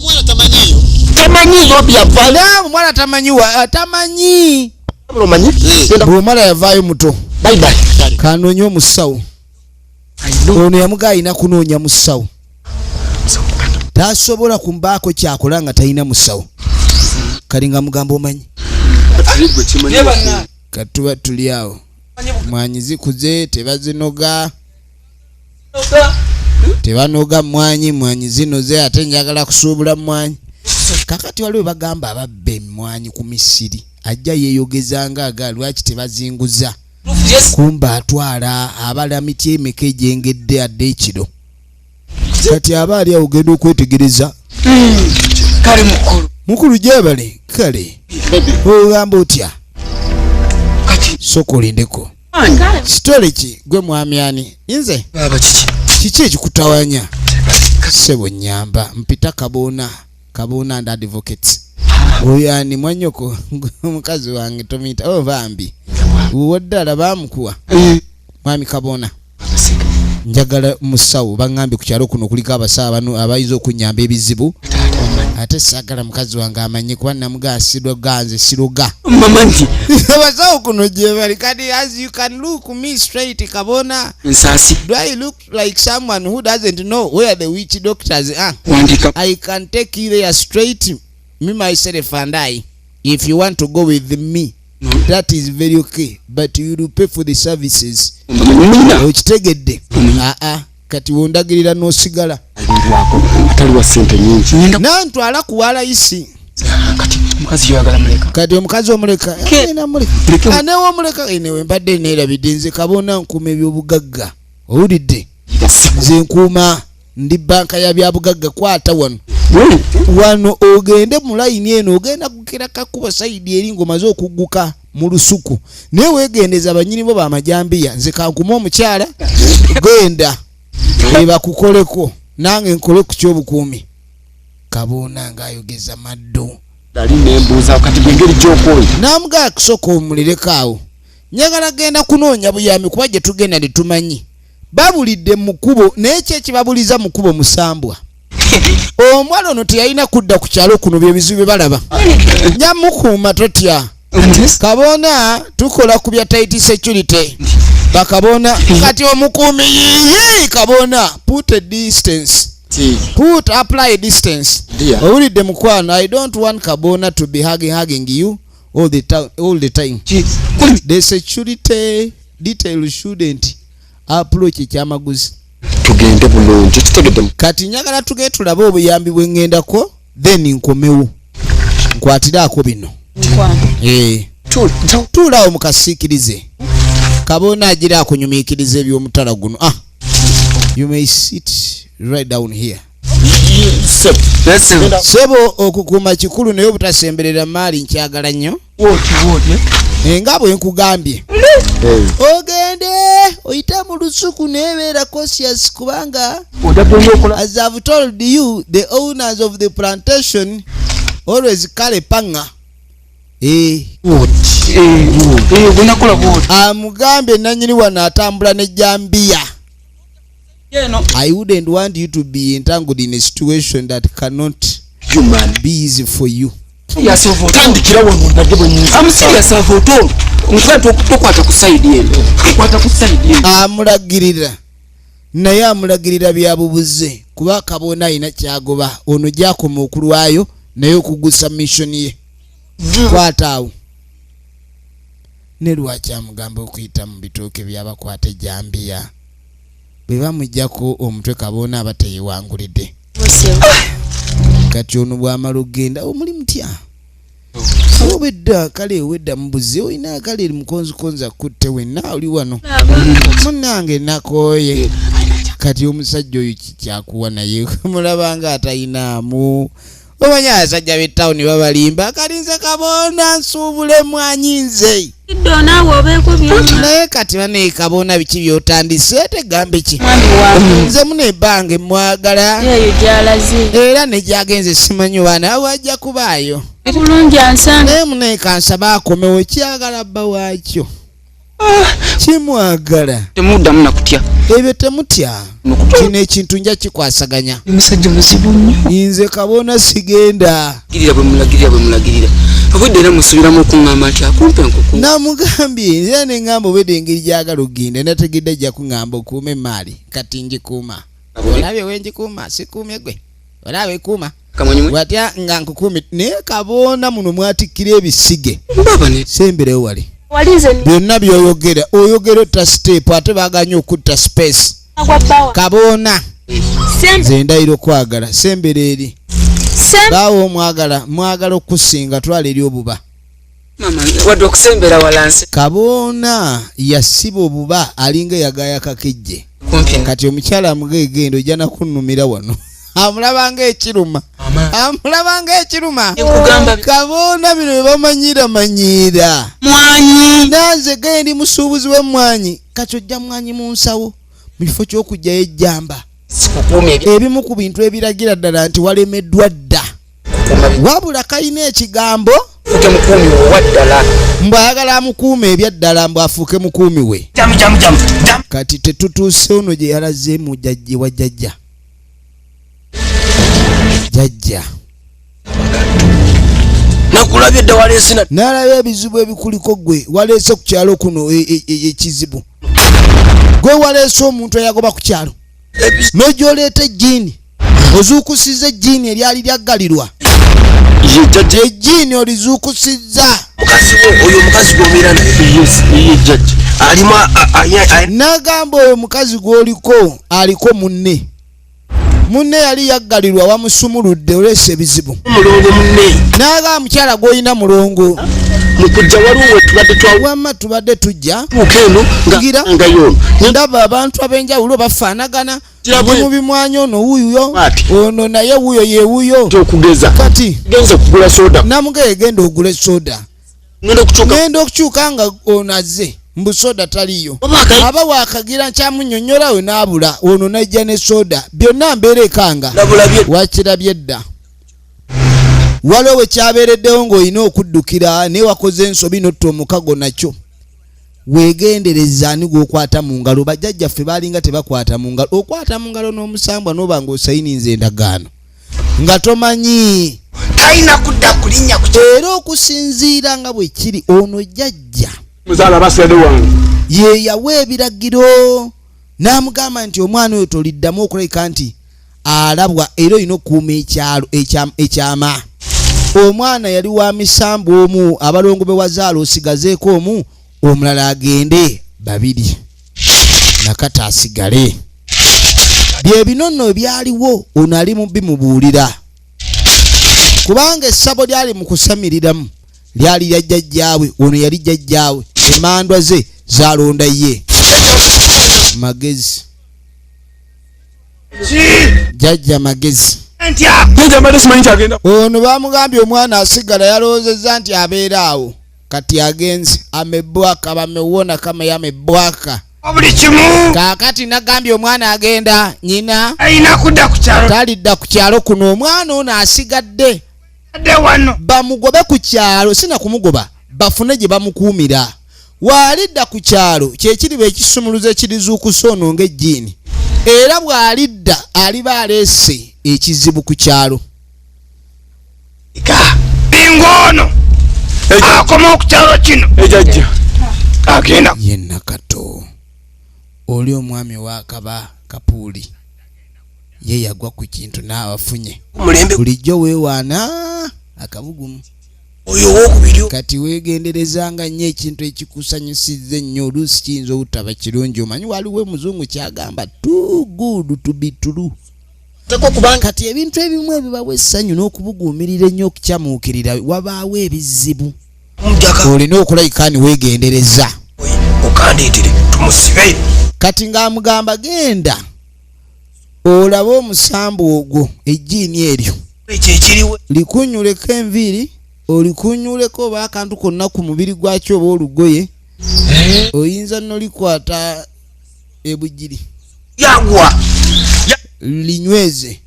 Tamanyiyo byava. Naye omuwala tamanyi tamanyi. Omanyi. Bwomala yavaayo muto. Bye bye. Kanoonye omusawo. Ono yamuga alina kunoonya musawo, tasobola kumbaako kyakola nga talina musawo. Kali nga mugamba omanyi katuba tuli awo, mwanyi zikuze, tebazinoga, tebanoga mwanyi, mwanyi zinoze, ate njagala kusuubula mwanyi. Kakati waliwo bagamba ababba emwanyi ku misiri, ajja yeeyogezanga aga lwaki tebazinguza, kumba atwala abala miti emeka egyengedde adde ekiro. Kati aba ali awo ogenda okwetegereza. Kale mukulu. Mukulu gyebale. Kale ogamba otya? Kati soka olindeko. Sitole ki gwe mwami ani nze? Baba, kiki? Kiki ekikutawanya sebo? Nyamba mpita Kaboona, Kaboona and Advocate. Oyo ani mwanyoko? Omukazi wange tomuyita. Oh bambi, uwo ddala bamukuwa. Mwami Kaboona, njagala musawo. Baŋŋambye ku kyalo kuno kuliko abasawo bano abayinza okunyamba ebizibu, ate saagala mukazi wange amanye kuba namugaa siroga, nze siroga. Mama nti Abasawo kuno gye bali. Kati as you can look me straight, Kabona, nsaasi. do I look like someone who doesn't know where the witch doctors are? Wandika. I can take you there straight, me myself and I. If you want to go with me, that is very okay, but you will pay for the services. Nina. Okitegedde? Aa, kati wondagirira n'osigala. Lwako ataliwa sente nyingi. Ngenda. Nantwala kuwa layisi. Kati omukazi yoyagala muleka? Kati omukazi omuleka? Namuleka. Muleke. Anewe omuleka enewe mbadde neerabidde, nze Kabona nkuuma ebyobugagga, owulidde? Nze nkuuma, ndi banka ya byabugagga. Kwata wano wano ogende mu layini eno, ogenda kukira kakuba side eri ng'omaze okugguka mu lusuku, naye weegendeza banyini bo bamajambiya. Nze kankuma omukyala, genda ebakukoleko nange nkole ku kyobukuumi. Kaboona ng'ayogeza maddu. Nali nembuuza kati gwengeri gyokwoyo. Namugaa kusooka omulireko awo, njagala genda kunoonya buyambi kuba gye tugenda tetumanyi. Babulidde mu kkubo, naye ki ekibabuliza mu kkubo? Musambwa. Omuwala ono teyalina kudda ku kyalo kuno, byebizibu bye balaba. Njamukuuma, totya Kabona, tukola ku bya tight security bakabona. Kati omukuumi yiyi Kabona, put a distance, put apply distance. Dear. Owulidde mukwano? I don't want Kabona to be hugging you all the time. The security detail shouldn't approach ekyamaguzi. Tugende bulungi, kitegedde? Kati njagala tugende tulabe obuyambi bwe ŋŋendako, then nkomewo nkwatiraako bino. Eh. Tuulaawo mukasiikirize, Kabona agira akunyumiikiriza ebyomutala guno. Ah, you may sit right down here. Sebo, okukuuma kikulu, naye obutasemberera maali nkyagala nnyo. Nga bwe nkugambye, ogende oyite mu lusuku, nebeera cautious kubanga as I've told you, the owners of the plantation always carry panga. Eh, Bwenakola bwoti. Amugambye nanyini wano atambula ne jambiya. Eno. I wouldn't want you to be entangled in a situation that cannot be easy for you. Tandikira wano ndage bwenyinza. I'm serious about all. Nkuba tokwata ku side eno, okwata ku side eno. Amulagirira, naye amulagirira byabubuze kuba Kabona alina kyagoba. Ono gyakoma okulwayo naye okugusa mission ye. Kwata awo. Ne lwaki amugamba okuyita mu bitooke byabakwata ejambiya? Bwe bamugjako omutwe, Kabona aba teyewangulidde. Kati ono bw'amala okugenda, omuli mutya obedda? Kale owedda mubuze olina kale mukonzikonzi akutte wenna oli wano munnange nakooye. Kati omusajja oyo kikyakuwa, naye mulabanga atayinaamu. Omanyi abasajja b'ettawuni babalimba. Kalinze kabona nsuubula emmwanyi nze. Kiddo naawe obeeko byonna. Naye kati bane kabona biki by'otandise tegambe ki? Mwami wange. Nze muno ebbanga emwagala. Eyo gy'alaze. Era ne gy'agenze simanyi oba naawe ajja kubaayo. Bulungi ansanga. Naye muno kansaba akomewo kyagala bba waakyo. Kimwagala. Temuddamu nakutya. Ebyo temutya. Kino ekintu nja kikwasaganya. Omusajja muzibu nnyo. Nze kabona sigenda. Girira bwe mulagirira bwe mulagirira. Obwedda era musubiramu okuŋŋamba nti akumpe nkuku. Namugambye nze ne ŋŋamba obwedda engeri gy'agala okugenda nategedde ajja kuŋŋamba okuuma emmaali kati ngikuuma. Olabye we ngikuuma sikuumye gwe. Olaba ekuuma. Watya nga nkukuumi naye kabona muno mwatikkira ebisige. Semberewo wali. Byonna by'oyogera oyogera otta step ate baaganye okutta space. Kabona nze ndayira okwagala sembera eri. Baawo omwagala mwagala okusinga twala eri obuba. Kabona yasiba obuba alinga eyagaya kakejje. Kati omukyala amugegendo ojja nakunnumira wano. Amulaba ng'ekiruma. Amulaba ng'ekiruma. Kabona bino bye bamanyiira manyiira. Mwanyi. Nanze gendi musuubuzi w'emmwanyi. Kati ojja mwanyi mu nsawo mu kifo ky'okuggyayo ejjamba. Ebimu ku bintu ebiragira ddala nti walemeddwa dda. Wabula kalina ekigambo mbu ayagala amukuume ebyaddala mbu afuuke mukuumi we. Kati tetutuuse ono gye yalaze mu jjajja wa jjajja. Jjajja. Nakulabye dda waleese na Nalabye ebizibu ebikuliko ggwe waleese ku kyalo kuno ekizibu. Gwe waleese omuntu eyagoba ku kyalo. N'ojja ejjiini. Ozuukusizza ejjiini eryali lyaggalirwa. Ejjiini olizuukusizza. Mukazi we oyo omukazi gw'obeera naye. Ye jjajja. Alimu N'agamba oyo omukazi gw'oliko aliko munne. Munne yali yaggalirwa wamusumuludde oleese ebizibu. Mulongo munne. N'agamba mukyala gw'olina mulongo. Mu kujja waliwo we tubadde Wamma tubadde tujja. Tuuka eno Ngira. nga y'ono. Ndaba abantu ab'enjawulo bafaanagana. Kira Ndi mu bimwanyi ono wuuyo. Ati. Ono naye wuuyo ye wuuyo. Okugeza. Kati. Genza okugula soda. Namugaye genda ogule soda. Ngenda okukyuka. Ngenda okukyuka nga ono azze. Mbu soda taliyo. Aba wakagira nkyamunnyonnyola we n'abula ono n'ajja ne soda. Byonna mbeera ekanga. Wakirabye dda. Waliwo we kyabeereddewo ng'olina okuddukira naye wakoze ensobi n'otta omukago nakyo. Weegendereza ani gw'okwata mu ngalo. Bajjajjaffe baalinga tebakwata mu ngalo. Okwata mu ngalo n'omusambwa n'oba ng'osayininze endagaano. Nga tomanyi. Talina kudda kulinnya ku Era okusinziira nga bwe kiri ono jjajja. Muzaala basigadde wange. Ye yawa ebiragiro n'amugamba nti omwana oyo toliddamu okulabika nti alabwa era olina okukuuma ekyalo ekyama. Omwana yali wa misambu omu, abalongo be wazaala osigazeeko omu, omulala agende babiri. Nakata asigale. Bye bino nno ebyaliwo ono ali mu bimubuulira. Kubanga essabo lyali mu kusamiriramu lyali lya jjajjaawe, ono yali jjajjaawe, emmandwa ze zaalonda ye. Magezi. Jjajja magezi. Jjajja mbadde simanyi kyagenda. Ono bamugambye omwana asigala yalowoozezza nti abeera awo. Kati agenze amebwaka bamewona kama yamebwaka. Buli kimu. Kaakati nagambye omwana agenda nnyina. Alina kudda ku kyalo. Talidda ku kyalo kuno omwana ono asigadde. Adde wano. Bamugobe ku kyalo, sina kumugoba, bafune gye bamukuumira. W'alidda ku kyalo kye kiriba ekisumuluzo ekirizuukusa ono ng'ejjiini. Era bw'alidda aliba aleese ekizibu ku kyalo. Bingo ono akoma ku kyalo kino. Ejjajja. Agenda. Ye Nakato. Oli omwami w'akaba Kapuuli. Ye yagwa ku kintu n'abafunye. Mulembe. Bulijjo weewaana akabugumu. Oyo ow'okubiri. Kati weegenderezanga nnyo ekintu ekikusanyusizza ennyo oluusi kiyinza obutaba kirungi. Omanyi waliwo omuzungu ky'agamba too good to be true. Kati ebintu ebimu ebibawa essanyu n'okubuguumirira ennyo okukyamuukirira wabaawo ebizibu. Olina okulabika ni weegendereza. Okandeetere tumusibe. Kati ng'amugamba genda olabe omusambu ogwo ejjiini eryo. Likunyuleko enviiri, olikunyuleko oba akantu konna ku mubiri gwakyo oba olugoye, oyinza nolikwata ebugiri. Yagwa. Linyweze.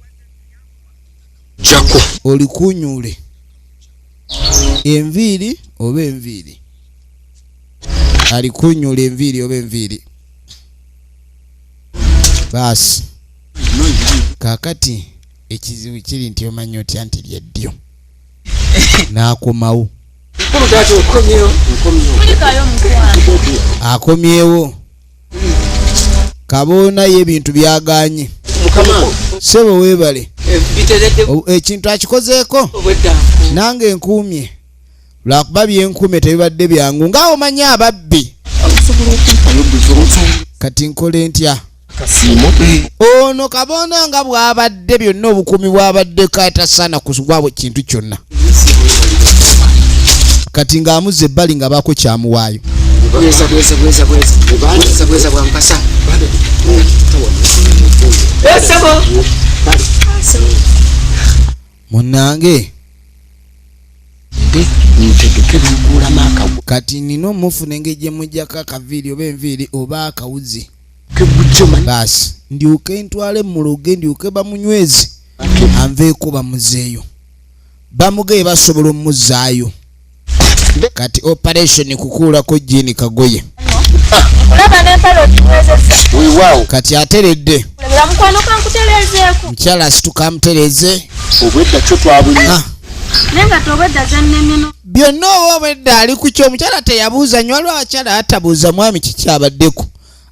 Jako. Olikunyule enviiri oba enviiri, alikunyula enviiri oba enviiri. Baasi kakati ekizibu kiri nti omanyi otya nti lyeddyo n'akomawo. Akomyewo kaboona ye ebintu byaganye. Sebo weebale, ekintu akikozeeko nange nkuumye, lwakuba byenkuumye tebibadde byangu nga omanyi ababbi. Kati nkole ntya? Ono kabona nga bw'abadde byonna obukuumi bw'abadde katasaana kusugwabwe kintu kyonna. Kati ng'amuzza ebbali nga baako kyamuwaayo. Munnange kati nina omufuna engeri gye muggyako akaviiri oba enviiri oba akawuzi. Baasi ndyuke ntwale muloge, ndyuke bamunyweze anveeko bamuzeeyo, bamugeye basobola omuzaayo. Kati operation kukuulako jjiini kagoye. Kati ateredde mukyala asituka amutereeze byonna oba obwedda ali ku kyo. Omukyala teyabuuza nnyo, waliwo abakyala atabuuza mwami kiki abaddeko.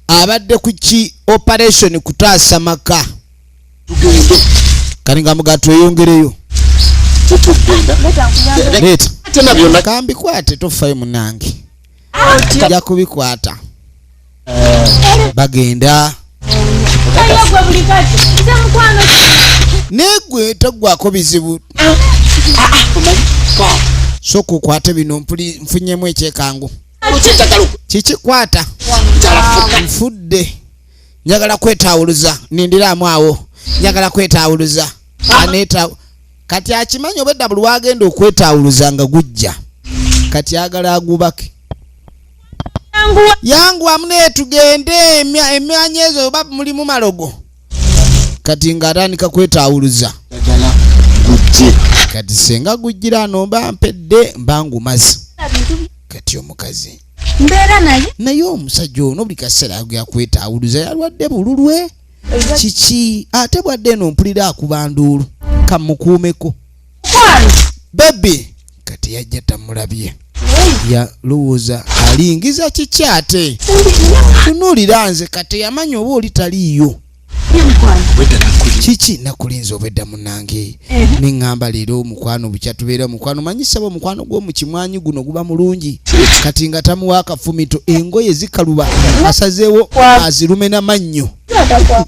Abadde ku ki operation kutaasa maka. Kati nga muga tweyongereyo. Leeta kambikwate, tofayo munange, nja kubikwata. Bagenda negwe toggwako bizibu. Sooka okwate bino nfunyemu ekyekango. Kikikwata nfudde, njagala kwetaawuluza, nindiramu awo, njagala kwetaawuluza. Kati akimanyi obwedda buli wagenda okwetaawuluza nga gujja. Kati agala agubake. Yanguwa mune tugende emyanya ezo oba mulimu malogo. Kati ng'atandika kwetaawuluza. Kati senga gujjira ano mba mpedde mba ngumaze. Kati omukazi mbeera naye naye omusajja ono buli kaseera agya kwetaawuluza, yalwadde bululwe kiki ate bwadde eno mpulira akuba nduulu, kamukuumeko bebi. Kati yajja tamulabye, yalowooza alingiza kiki ate tunuulira nze. Kati yamanya oba oli taliiyo. Kiki nakulinza obwedda munnange, neŋŋamba leero omukwano bukya tubeera omukwano, manyi ssebo omukwano gw'omukimwanyi guno guba mulungi. Kati nga tamuwa akafumito, engoye zikaluba asazeewo azirume n'amannyo.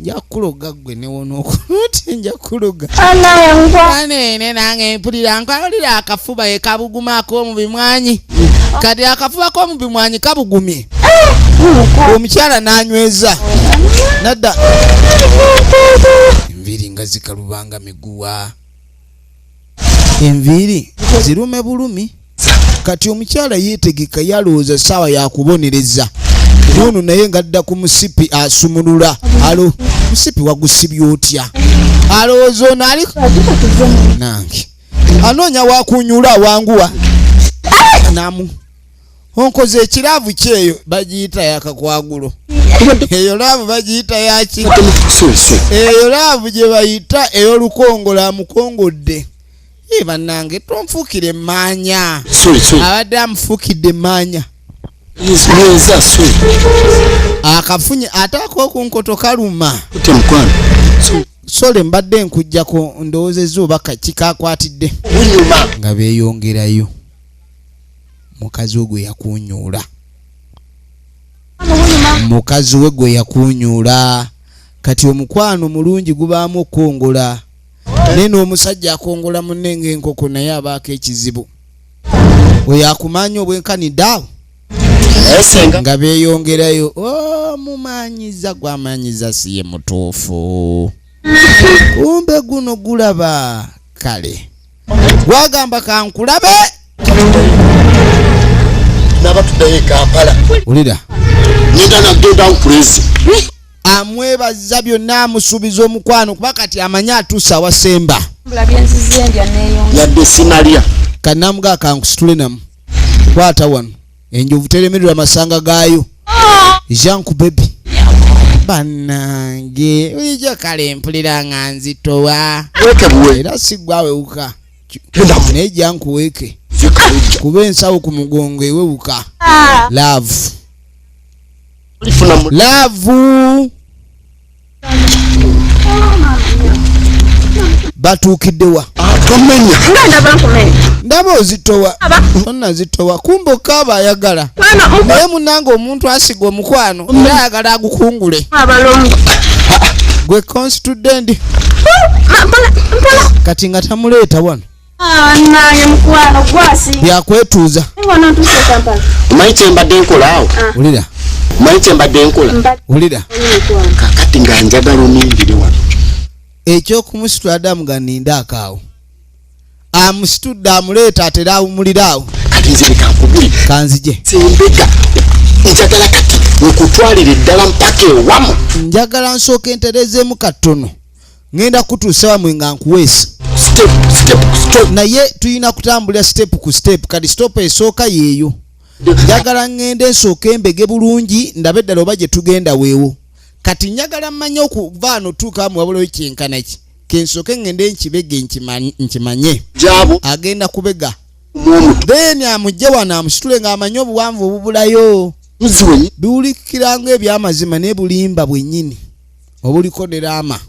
Nja kuloga ggwe newonookuti nja kuloga anene nange mpulira nkwawulira akafuba ekabuguma ak'omu bimwanyi. Kati akafuba k'omu bimwanyi kabugumye, omukyala n'anyweza nadda. Enviiri nga zikalubanga miguwa, enviiri zirume bulumi. Kati omukyala yeetegeka, yalowooza ssaawa yakubonereza ono, naye ng'adda ku musipi asumulula. Alo musipi wagusibye otya? Alowooza ono ali nange anoonya wakunyula awanguwa namu onkoze ekiraavu kyeyo bagiyita yakakwagulo. Eyo laavu bagiyita yaki? Eyo laavu gye bayita ey'olukongola amukongodde. Ye bannange tonfuukire emaanya. Abadde amufuukidde emaanya. Akafunye ate ak'okunkoto kaluma. Sole mbadde nkujjako ndowoozezza oba kaki kakwatidde. Nga beeyongerayo. Mukazi we gwe yakunyuula. Mukazi we gwe yakunyuula. Kati omukwano mulungi gubaamu okukongola. Naye n'omusajja akongola munne ng'enkoko naye abaako ekizibu. Oyo akumanya obwenkanidde awo. Nga beeyongerayo. Omumanyiza gwamanyiza si ye mutuufu. Kumbe guno gulaba. Kale gwagamba kankulabe Naba tuddayo e Kampala. Wulira. Ngenda nagenda nkuleze. Amwebaza byonna, amusuubiza omukwano kuba kati amanyi atuuse awasemba. Yadde sinalya. Kanamuga kankusitule namu. Kwata wano. Enjovu teremererwa amasanga gaayo. Jean ku baby. Bannange bulijjo kale mpulira nga nzitowa. Weke buwe. Era si gwawewuka. Naye jankuweeke. Kuba ensawo ku mugongo ewewuka. Love. Love. Batuukidde wa? Tomenya. Ndaba ozitowa. Onna zitowa. Kumbe okaaba ayagala. Naye munnange omuntu asiga omukwano era ayagala agukungule. Gwe constituent ndi. Kati nga tamuleeta wano. Byakwetuuza. Omanyi kye mbadde nkola awo? Wulira. Omanyi kye mbadde nkola? Wulira. Kakati nga njagala onindire wano. Ekyokumusitula Adamu nga nninda akaawo. Amusitudde amuleeta atera awummulira awo. Kati nze leka nkubulire. Kanzije. Sembega. Njagala kati nkutwalire ddala mpaka ewamu. Njagala nsooke ntereezeemu katono. Ngenda kutuusa wamwe nga nkuweesa. Step, step, step. Naye tulina kutambulira step ku step. Kati stop esooka yeeyo. Njagala ngende nsooke mbege bulungi ndabe ddala oba gye tugenda weewo. Kati njagala mmanye okuva wano tuuka wamwe wabulayo kyenkana ki. Kensooke ngende nkibege nkimanye. Agenda kubega. Then amugye wano amusitule ng'amanyi obuwanvu obubulayo. Biwulikira ng'ebyamazima naye bulimba bwennyini. Obuliko ne laama.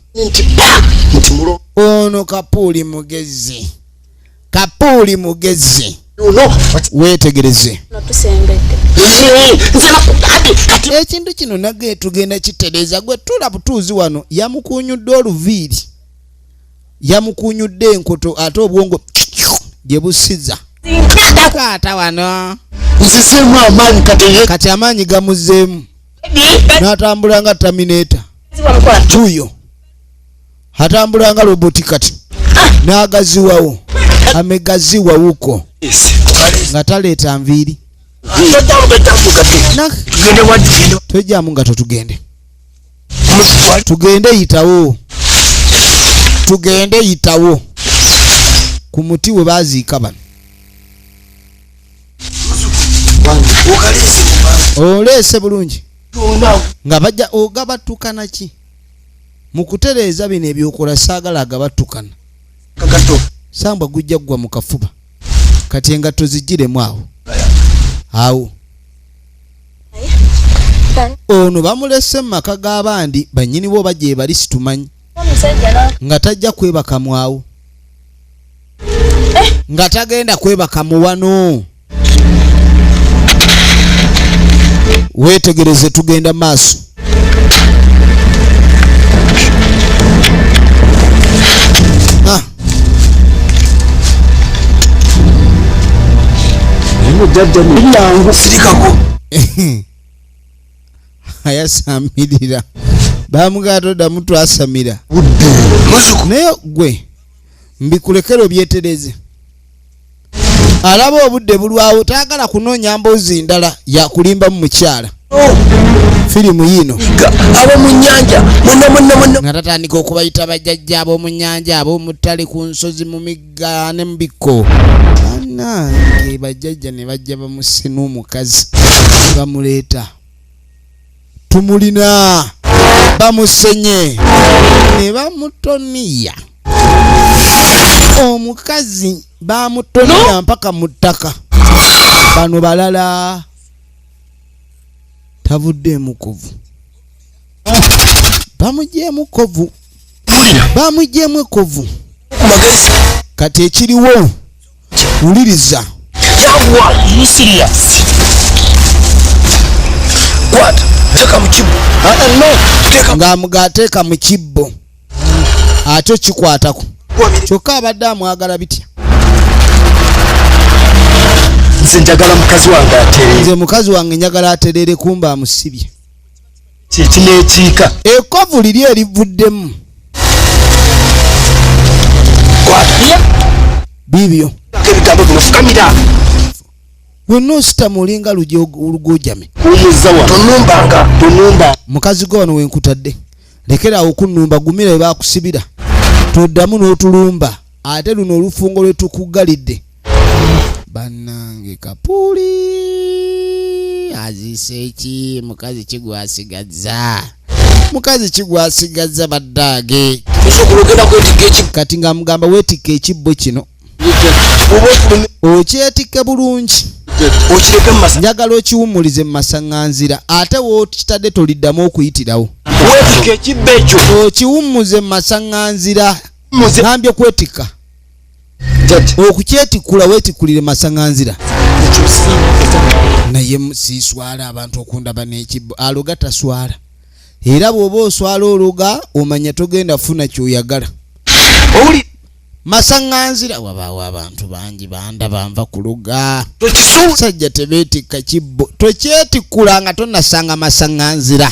Ono kapuuli mugezi. Kapuuli mugezi. Weetegereze. Ekintu kino nage tugenda kitereeza gwe tula butuuzi wano. Yamukunyudde oluviiri. Yamukunyudde enkoto ate obwongo gye busiza. Kwata wano. Nzizeemu amaanyi kati. Kati amaanyi gamuzzeemu. N'atambula nga Terminator. Tuyo. Atambula nga roboti kati. N'agaziwawo. Amegaziwa huko. Nga taleeta nviiri. Twejjamu nga totugende. Tugende yitawo. Tugende yitawo. Ku muti we baaziika bano. Oleese bulungi. Nga bajja ogabatukana ki? Mu kutereeza bino ebyokola saagala agabatukana. Sambwa gujja ggwa mu kafuba. Kati engatto zigiremu awo. Awo. Ono bamulese mu maka g'abandi bannyini bo bajja bali situmanyi. Nga tajja kwebaka mu awo. Nga tagenda kwebaka mu wano. Weetegereze tugenda maaso. Ayasamirira. Bamugato ddamu twasamira. Naye gwe mbikulekere obyetereze. Alaba obudde bulwawo tayagala kunoonya mboozi ndala yakulimba mu mukyala. Firimu yiino. Ab'omu nnyanja mwenna mwenna mwenna. Nga tatandika okubayita bajjajja ab'omu nnyanja ab'omu ttale ku nsozi mu migga ne mu bikko. Bannange bajjajja ne bajja bamusena omukazi bamuleeta. Tumulina bamusenye ne bamutoniya. Omukazi bamutonera mpaka mu ttaka. Bano balala tavuddeemu kovu. Bamuggyeemu kovu. Bamuggyeemu ekovu. Kati ekiriwo wuliriza. Ng'amugateeka mu kibbo ate kikwatako. Kyokka abadde amwagala bitya. Nze njagala mukazi wange aterere. Nze mukazi wange njagala aterere kumba amusibye. Kineekiika. Ekkovu liri erivuddemu. Bibyo. Ebigambo bino fukamira. Wenna ositama olinga olugojame. Tonumbanga, tonumba. Mukazi gwe wano wenkutadde. Lekera awo okunnumba, gumira we baakusibira. Toddamu n'otulumba. Ate luno olufungo lwe tukuggalidde. Bannange Kapuuli aziise ki? Mukazi ki gw'asigazza? Mukazi ki gw'asigazza baddaage? Osobola ogenda kwetikka ekibbo. Kati ng'amugamba weetikka ekibbo kino. Okyetikke bulungi. Okireke mu masa. Njagala okiwummulize mu masaŋŋanzira, ate w'okitadde toliddamu okuyitirawo. Weetikke ekibbo ekyo. Okiwummuze mu masaŋŋanzira. Muze. Ngambye kwetikka. Jjajja. Okukyetikkula weetikkulire masaŋŋanzira. Naye siiswala abantu okundaba n'ekibbo. Aloga taswala. Era bw'oba oswala ologa omanya togenda funa ky'oyagala. Owuli. Masaŋŋanzira wabaawo abantu bangi bandaba nva kuloga. Tokisuula. Sajja tebeetikka kibbo. Tokyetikkula nga tonnasanga masaŋŋanzira.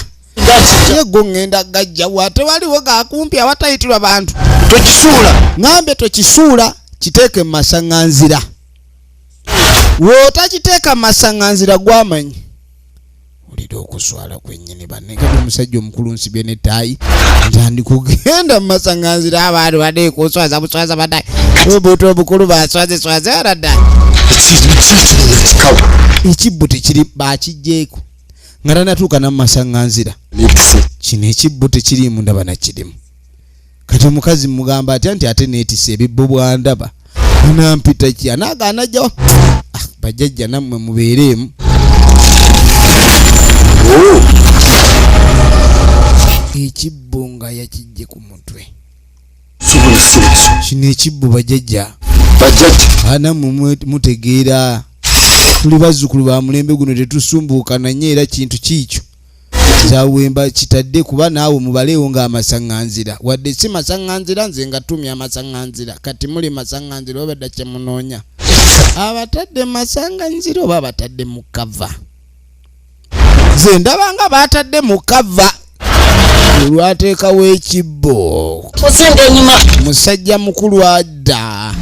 Ye go ŋŋenda gajjawo ate waliwo gakumpi awatayitirwa bantu. Tokisuula. Ŋŋambye tokisuula, kiteeke mu masaŋŋanzira. W'otakiteeka mu masaŋŋanzira gwamanyi. Olira okuswala kwennyini banne. Kati omusajja omukulu nsibye n'ettaayi ntandika okugenda mu masaŋŋanzira abantu badde kuswaza buswaza badde. Obuto obukulu baswaze swaze aladda. Ekibbo tekiri bakiggyeeko. Nga tannatuuka na mu masaŋŋanzira. Kino ekibbo tekiriimu ndaba na kirimu. Kati omukazi mugamba atya nti ate neetisse ebibbo bw'andaba. Anampita ki? Anaagaana ajjawa? Ah, bajjajja nammwe mubeereemu. Ekibbo nga yakiggye ku mutwe. Kino ekibbo bajjajja. Nammwe mutegeera. Tuli bazzukulu ba mulembe guno tetusumbuukana nnyo era kintu kiikyo. Zawemba kitadde kuba naawe mubaleewo ng'amasaŋŋanzira. Wadde si masaŋŋanzira nze nga tumya amasaŋŋanzira. Kati muli masaŋŋanzira oba dda kye munoonya. Abatadde masaŋŋanzira oba abatadde mu kava? Nze ndaba nga baatadde mu kava. Olwateekawo ekibbo. Osinga ennyuma. Musajja mukulu adda.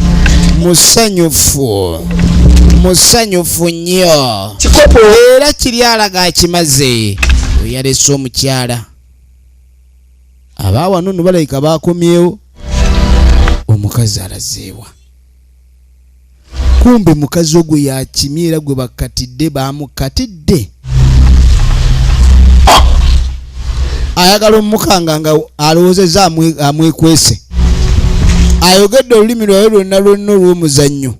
Musanyufu. Musanyufu nnyo. Kikopo. Era kiri alaga akimaze. Yalese omukyala. Aba wano nno balabika baakomyewo. Omukazi alazeewa. Kumbe mukazi ogwo yakimye era gwe bakatidde baamukatidde. Ayagala omukanga nga alowoozezza amwekwese. Ayogedde olulimi lwayo lwonna lwonna olw'omuzannyo.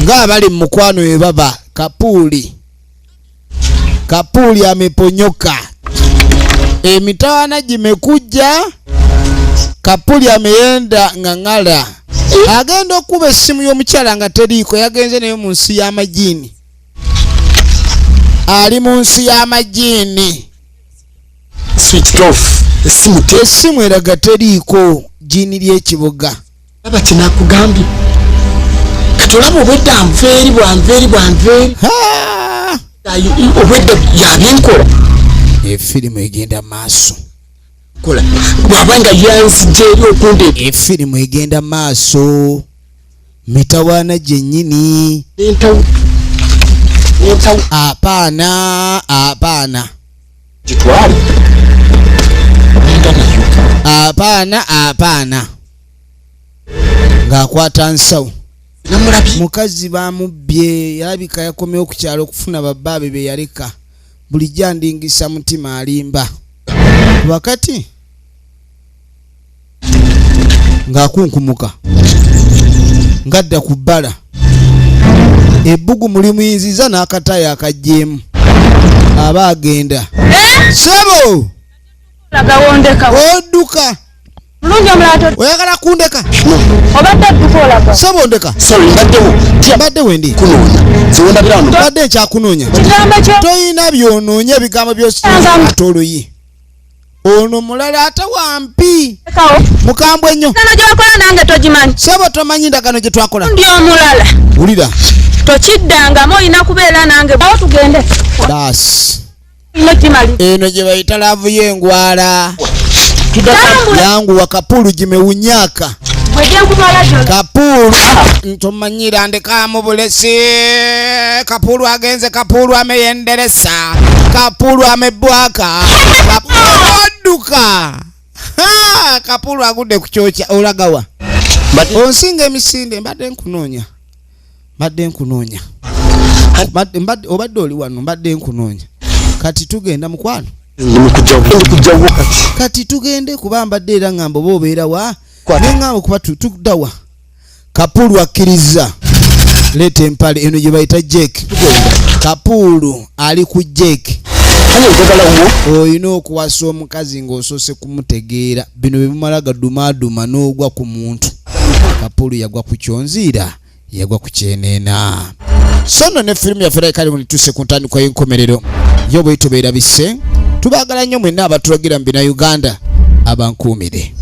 Ng'abali mu mukwano we baba Kapuuli. Kapuuli ameponyoka. Emitawaana gimekujja. Kapuuli ameyenda nga ngala. Agenda okuba essimu y'omukyala nga teriiko, yagenze nayo mu nsi y'amajiini. Ali mu nsi y'amajiini. Switched off. Essimu te- Essimu eraga teriiko jjiini ly'ekibuga. Laba kye nakugambye. Kati olaba obwedda nva eri, bwanva eri, bwanva eri. Ha! Ayo, obwedda yabinkola. Efirimu egenda maaso. Kola. Bw'aba nga yanzija eri okundeeta. Efirimu egenda maaso. Mitawaana gyennyini. Nentawo. Nentawo. Apaana, apaana. Gitwale. Nenda nayo. Apaana, apaana. Ng'akwata nsawo. Namulabye. Mukazi bamubbye, yalabika yakomyewo ku kyalo okufuna babbaabe be yaleka. Bulijjo andingisa mutima alimba. Wakati ng'akunkumuka ng'adda ku bbala. Ebbugu mulimuyinziza n'akataayi akaggyemu. Aba agenda. Ssebo! Gawondeka. Odduka. Mulungi omulala to- Oyagala kundeka? Obadde odduka olaga. Ssebo ndeka. Sorry, mbaddewo. Tya. Mbadde wendi. Kunoonya. Nze wendabira wano. Mbadde nkyakunoonya. Kigambo kyo- Toyina by'onoonya, ebigambo by'osi- Nza- Ate oluyi. Ono mulala ate wampi. Lekawo. Mukambwe nnyo. Ndagaano gye wakola nange togimanyi. Ssebo tomanyi ndagaano gye twakola. Ndi omulala. Wulira. Tokiddangamu, olina kubeera nange. Awo tugende. Baasi. Ino kimali. Eno gye bayita laavu y'engwala. Tambula. Yanguwa Kapulu gimewunyaaka. Kapuulu ntomanyira ndekamu bulesi. Kapuulu agenze, Kapuulu ameyenderesa, Kapuulu amebwaka, Kapuulu adduka. Ha, Kapuulu agudde ku kyokya. Olagawa? Onsinga emisinde. Mbadde nkunoonya, mbadde nkunoonya. Obadde oli wano, mbadde nkunoonya. Kati tugenda, mukwano. Ndikujjawo kati. Kati tugende, kuba mbadde era ngamba oba obeera wa, neŋŋamba kuba tuddawa. Kapuulu akkiriza, leeta empale eno gye bayita jack. Kapuulu ali ku jack. Kale njagala wo. Olina okuwasa omukazi ng'osoose kumutegeera. Bino bye bimala gadumaaduma n'ogwa ku muntu. Kapuulu yagwa ku kyonziira, yagwa ku kyeneena. So nno ne firimu yaffe erabika nituuse ku ntandikwa y'enkomerero yo. Bwe tubeera bisse, tubaagala nnyo mwenna abatulagira mu bina Uganda, abankuumire.